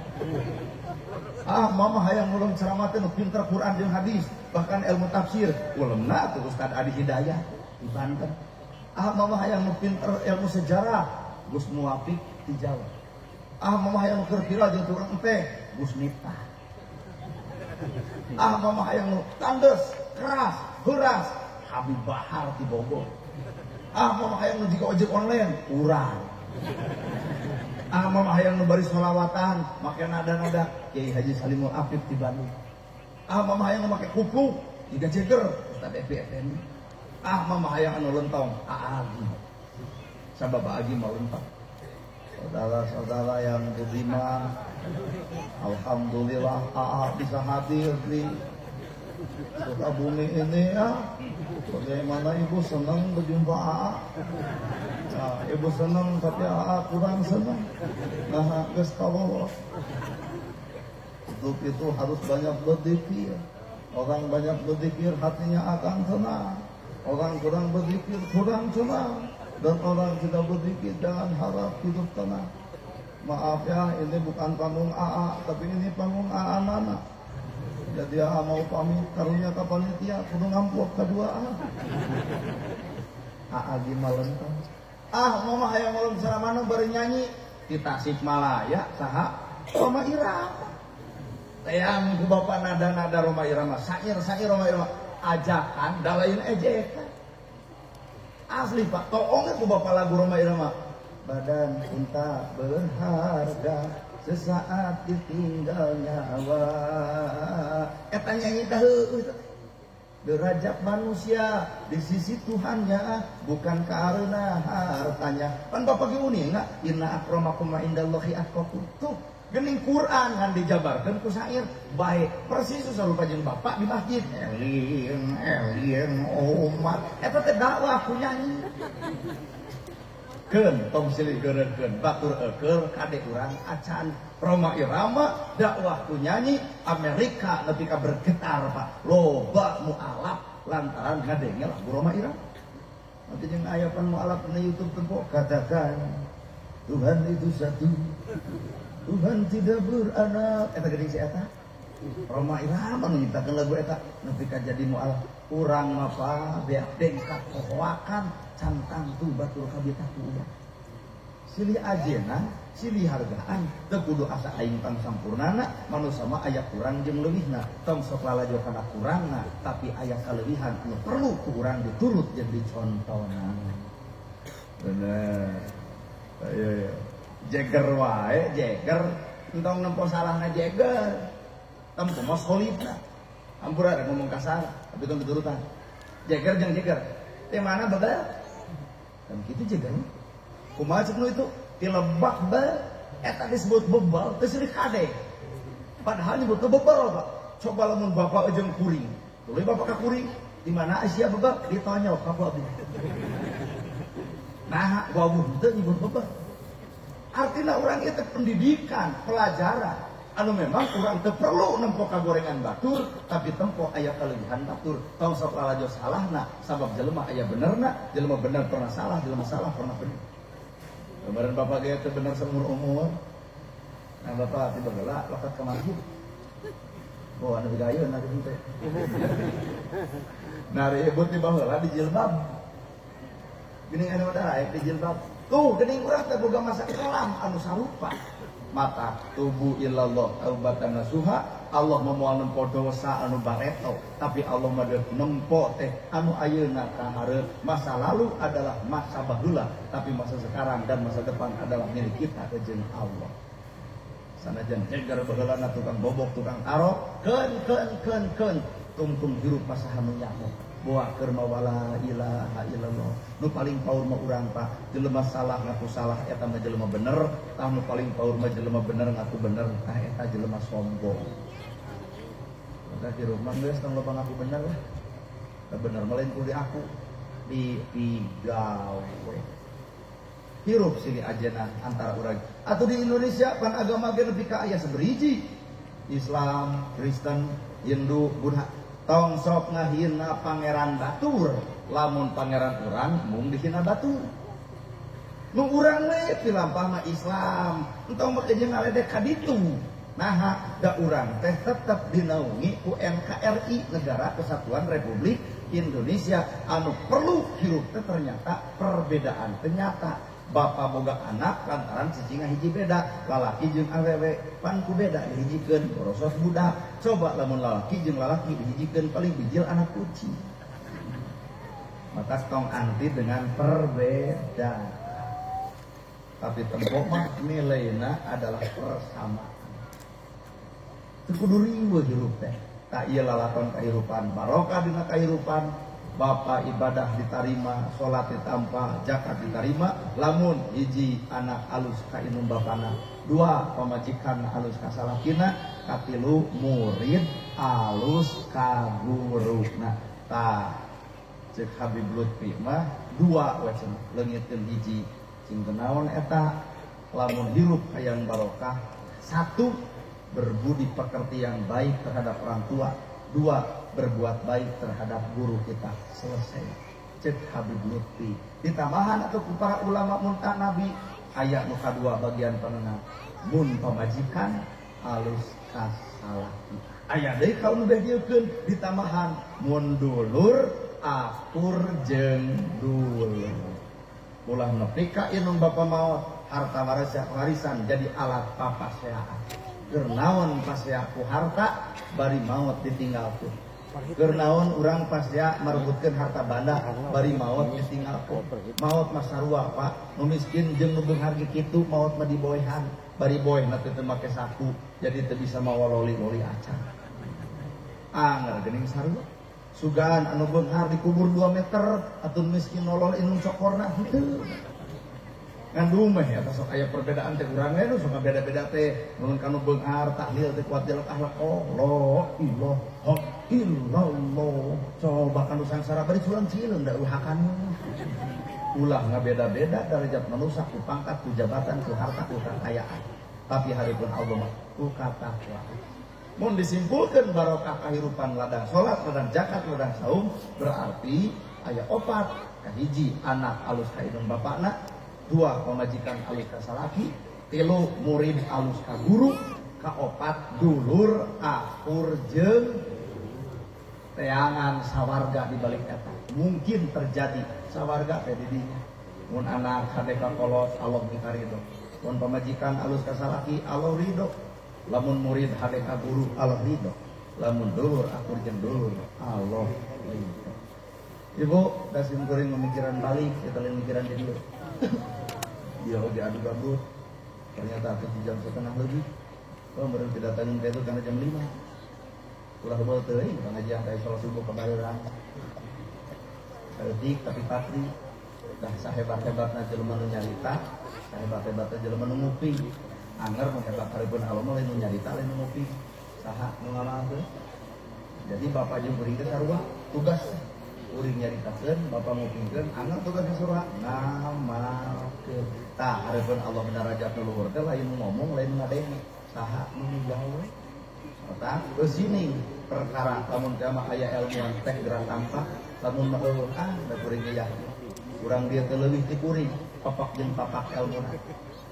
Ah, mama hayang ngulung ceramah teh nu pinter Quran jeung hadis, bahkan ilmu tafsir. Ulemna tuh Ustad Adi Hidayah di Banten. Ah mama hayang nu pinter ilmu sejarah, Gus Muwafiq di Jawa. Ah mama hayang nu keur viral jeung tukang empeh, Gus Miftah. Ah mama hayang nu tandes, keras, heuras, Habib Bahar di Bogor. Ah mama hayang nu jiga ojek online, urang. Ah mama hayang nu bari sholawatan, make nada-nada Kiai Haji Salimul Afif di Bandung. Ah mama hayang nu make kupluk, jiga jeger, Ustaz Epi Effendi. Ah mama hayang anu lentong, Agi. Sabab Agi mau lentong. Saudara-saudara yang budiman, alhamdulillah AA bisa hadir di Sukabumi ini ya. Bagaimana ibu senang berjumpa AA? Nah, ibu senang tapi AA kurang senang. Nah, geus kawowo. Untuk itu harus banyak berzikir. Orang banyak berzikir hatinya akan tenang. Orang kurang berzikir kurang tenang. Dan orang tidak berzikir jangan harap hidup tenang. Maaf ya, ini bukan panggung AA, tapi ini panggung AA Nana. Jadi AA mau pamit karunya ka panitia kudu ngamplop kedua AA. AA gimana lentang. Ah, mama hayang ngulung saramana bari nyanyi di Tasikmalaya saha Roma Irama. Tayang ku bapak nada-nada Roma Irama, sair-sair Roma Irama, ajakan da lain ejekan. Asli Pak, toongnya ku bapak lagu Roma Irama. Badan unta berharga sesaat ditinggal nyawa. Eta nyanyi teh heueuh. Derajat manusia di sisi Tuhannya bukan karena hartanya. Pan bapak ge uninga inna akramakum indallahi atqakum. Tuh gening Quran kan dijabarkeun ku syair bae persis sarupa jeung bapak di masjid. Eling eling umat eta teh dakwah ku nyanyi. Keun tong silih geureunkeun batur eukeul kade urang acan Roma Irama dakwah ku nyanyi Amerika nepi ka bergetar Pak loba mualaf lantaran ngadenge lagu Roma Irama. Nanti jeung aya pan mualaf dina YouTube tempo katakan Tuhan itu satu, Tuhan tidak beranak. Eta geuning si eta Roma Irama nu nyiptakeun lagu eta nepi ka jadi mualaf. Urang mah Pak beak dengkak kohoakan cantang tu batur kabita ku urang. Silih ajena, silih hargaan, teu kudu asa aing tang sampurnana, manusa mah aya kurang jeung leuwihna. Tong sok lalajo kana kurangna, tapi aya kaleuwihan anu perlu ku urang diturut jeung dicontonan. Bener. Ayo ya. Jeger wae, jeger entong nempo salahna jeger. Tempo mos holidna. Ampura ada ngomong kasar, tapi tong diturutan. Jeger jeung jeger. Teh mana bebel? Kan kitu jeger. Kumaha cek nu itu? Tilebak bel eta disebut bebal teu seurik kade. Padahal nyebutna bebal, Pak. Coba lamun bapak jeung kuring. Tuluy bapak ka kuring, di mana sia bebal? Ditonyok ka ku abdi. Nah, wawuh teu nyebut bebal. Artinya orang itu pendidikan, pelajaran. Anu memang urang teu perlu nempo kagorengan batur, tapi tempo aya kelebihan batur. Tong sok lalajo salahna, sabab jelema aya benerna, jelema bener pernah salah, jelema salah pernah bener. Kemarin bapak ge teu bener seumur-umur. Nah bapak tiba heula lokat ka masjid. Oh anu gayeun ari teh. Nah ribut tiba heula di jilbab. Geuning anu daraek di jilbab. Tuh geuning urang teh boga masa kelam anu sarupa. Mata tubuh ilallah taubatan nasuha. Allah memoal nempo dosa anu bareto, tapi Allah mah nempo teh anu ayeuna ka hareup. Masa lalu adalah masa baheula, tapi masa sekarang dan masa depan adalah milik kita jeung Allah. Sanajan jeger baheulana tukang bobok, tukang tarok, keun keun keun keun tungtung hirup masaha nu nyaho. Boa keur mawala ilaha illallah. Nu paling paur mah urang Pak, jelema salah ngaku salah eta mah jelema bener, tah nu paling paur mah jelema bener ngaku bener, tah eta jelema sombong. Maka di rumah geus tong loba ngaku bener lah. Tah bener mah lain kudu aku di gawe. Hirup silih ajenah antara urang. Atau di Indonesia pan agama ge nepi ka aya saberiji. Islam, Kristen, Hindu, Buddha. Tong sok ngahina pangeran batur, lamun pangeran urang mung dihina batur. Nu urang we pilampah mah Islam, entong make jeung ngaledek ka ditu. Naha da urang teh tetep dinaungi ku NKRI, Negara Kesatuan Republik Indonesia. Anu perlu hirup teh ternyata perbedaan ternyata. Bapak boga anak lantaran cicingna hiji beda, lalaki jeung awewe pan ku beda dihijikeun borosos budak. Coba lamun lalaki jeung lalaki dihijikeun paling bijil anak kucing. Maka tong anti dengan perbedaan. Tapi tempo mah nilaina adalah persamaan. Teu kudu riweuh hirup teh. Tak ieu lalakon kahirupan barokah dina kahirupan. Bapak ibadah ditarima, sholat ditampa, zakat ditarima. Lamun hiji anak alus ka indung bapana, dua pamajikan alus ka salakina, katilu murid alus ka guruna. Tah ceuk Habib Lutfi mah dua we cenah leungiteun hiji cing teu naon eta. Lamun hirup hayang barokah, satu berbudi pekerti yang baik terhadap orang tua, dua berbuat baik terhadap guru kita. Selesai. Cek Habib Lutfi. Ditambahan atau ku para ulama munta nabi ayat nu kadua bagian penengah mun pamajikan alus kasalaki. Aya deui ka nu dieukeun ditambahan mun dulur akur jeung dulur. Ulah nepi ka indung bapa maot harta warisan jadi alat papaseaan. Keur naon pasea ku harta bari maot ditinggalkeun. Keur naon urang pasea merebutkeun harta banda bari maot ditinggalkeun. Maot mah sarua Pak, nu miskin jeung nu beunghar ge kitu maot mah diboehan, bari boehna teh teu make saku, jadi teu bisa mawa loli-loli acan. Anger geuning sarua. Sugan anu beunghar dikubur 2 meter atuh miskin nolol inung cokorna henteu. Ngan dumeh eta sok aya perbedaan teh urang we sok beda-beda teh mun kanu beunghar tahlil teh kuat jelek akhlak la ilaha illallah. Coba kanu sangsara bari culang cileung da uhakan. Ulah ngabeda-beda derajat manusia ku pangkat ku jabatan ku harta ku kekayaan. Tapi haripun Allah mah ku katakwa. Mun disimpulkeun barokah kahirupan ladang salat, ladang zakat, ladang saum berarti aya opat. Kahiji anak alus ka indung bapakna, dua pamajikan alus ka salaki, tilu murid alus ka guru, kaopat dulur akur jeung teangan sawarga di balik eta. Mungkin terjadi sawarga teh di dinya. Mun anak hade ka kolot Allah mikaridho. Mun pamajikan alus ka salaki Allah ridho. Lamun murid hade ka guru Allah ridho. Lamun dulur akur jeung dulur Allah ridho. Ibu kasim kuring memikiran balik kita lain mikiran di dieu. Dia oge adu gabut. Ternyata 7 jam setengah lebih. Oh, meureun didatangin ka itu karena jam 5. Ulah heubeul teuing pengajian ka salat subuh kabareurang. Saeutik tapi pasti. Dah sahebat-hebatna jelema nu nyarita, sahebat-hebatna jelema nu nguping. Anger nu hebat hareupeun Allah mah lain nu nyarita lain nu nguping. Saha nu ngamalkeun? Jadi bapak jeung kuring teh sarua tugas kuring nyaritakeun, bapak ngupingkeun, anger tugas sarua ngamalkeun. Tah hareupeun Allah darajat nu luhur teh lain nu ngomong lain nu ngadenge. Saha nu gawe? Tah geus sini perkara lamun teh mah aya ilmuwan teh geura tampak, lamun mah eueuh ah da kuring ge yakin. Urang dia teh leuwih ti kuring, papak jeung papak elmuna.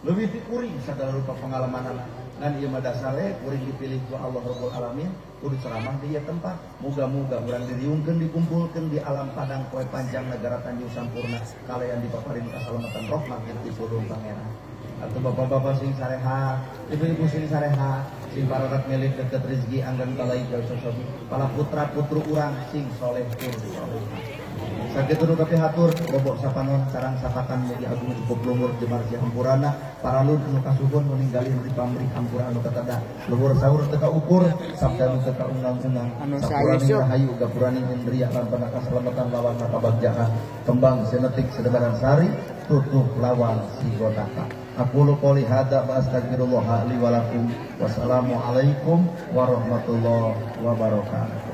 Leuwih ti kuring sagala rupa pengalamanana. Ngan ieu mah dasare kuring dipilih ku Allah Rabbul Alamin, kudu ceramah di ieu tempat. Muga-muga urang diriungkeun dikumpulkeun di alam padang poe panjang negara Tanjung Sampurna kalayan dipaparin kasalamatan rahmat jeung tipulung Pangeran. Atau bapak-bapak sing sareha, ibu-ibu sing sareha, sing pararat milik deket rezeki anggan balai jauh sosobi, para putra putru urang sing soleh tur soleh. Sakitu nu kapihatur bobok sapanon sarang sapatan mugi agung cukup luhur jemar si hampurana paralun anu kasuhun nu ninggalin di pamrih hampura anu katada luhur sahur teu kaukur sabda nu teu kaunang-unang sapuraning rahayu gapuraning indria lan kasalamatan lawan kabagjaan kembang senetik sedebaran sari tutup lawang sigotaka. Aqulu qouli hadza wa astaghfirullah li wa lakum. Wassalamualaikum warahmatullahi wabarakatuh.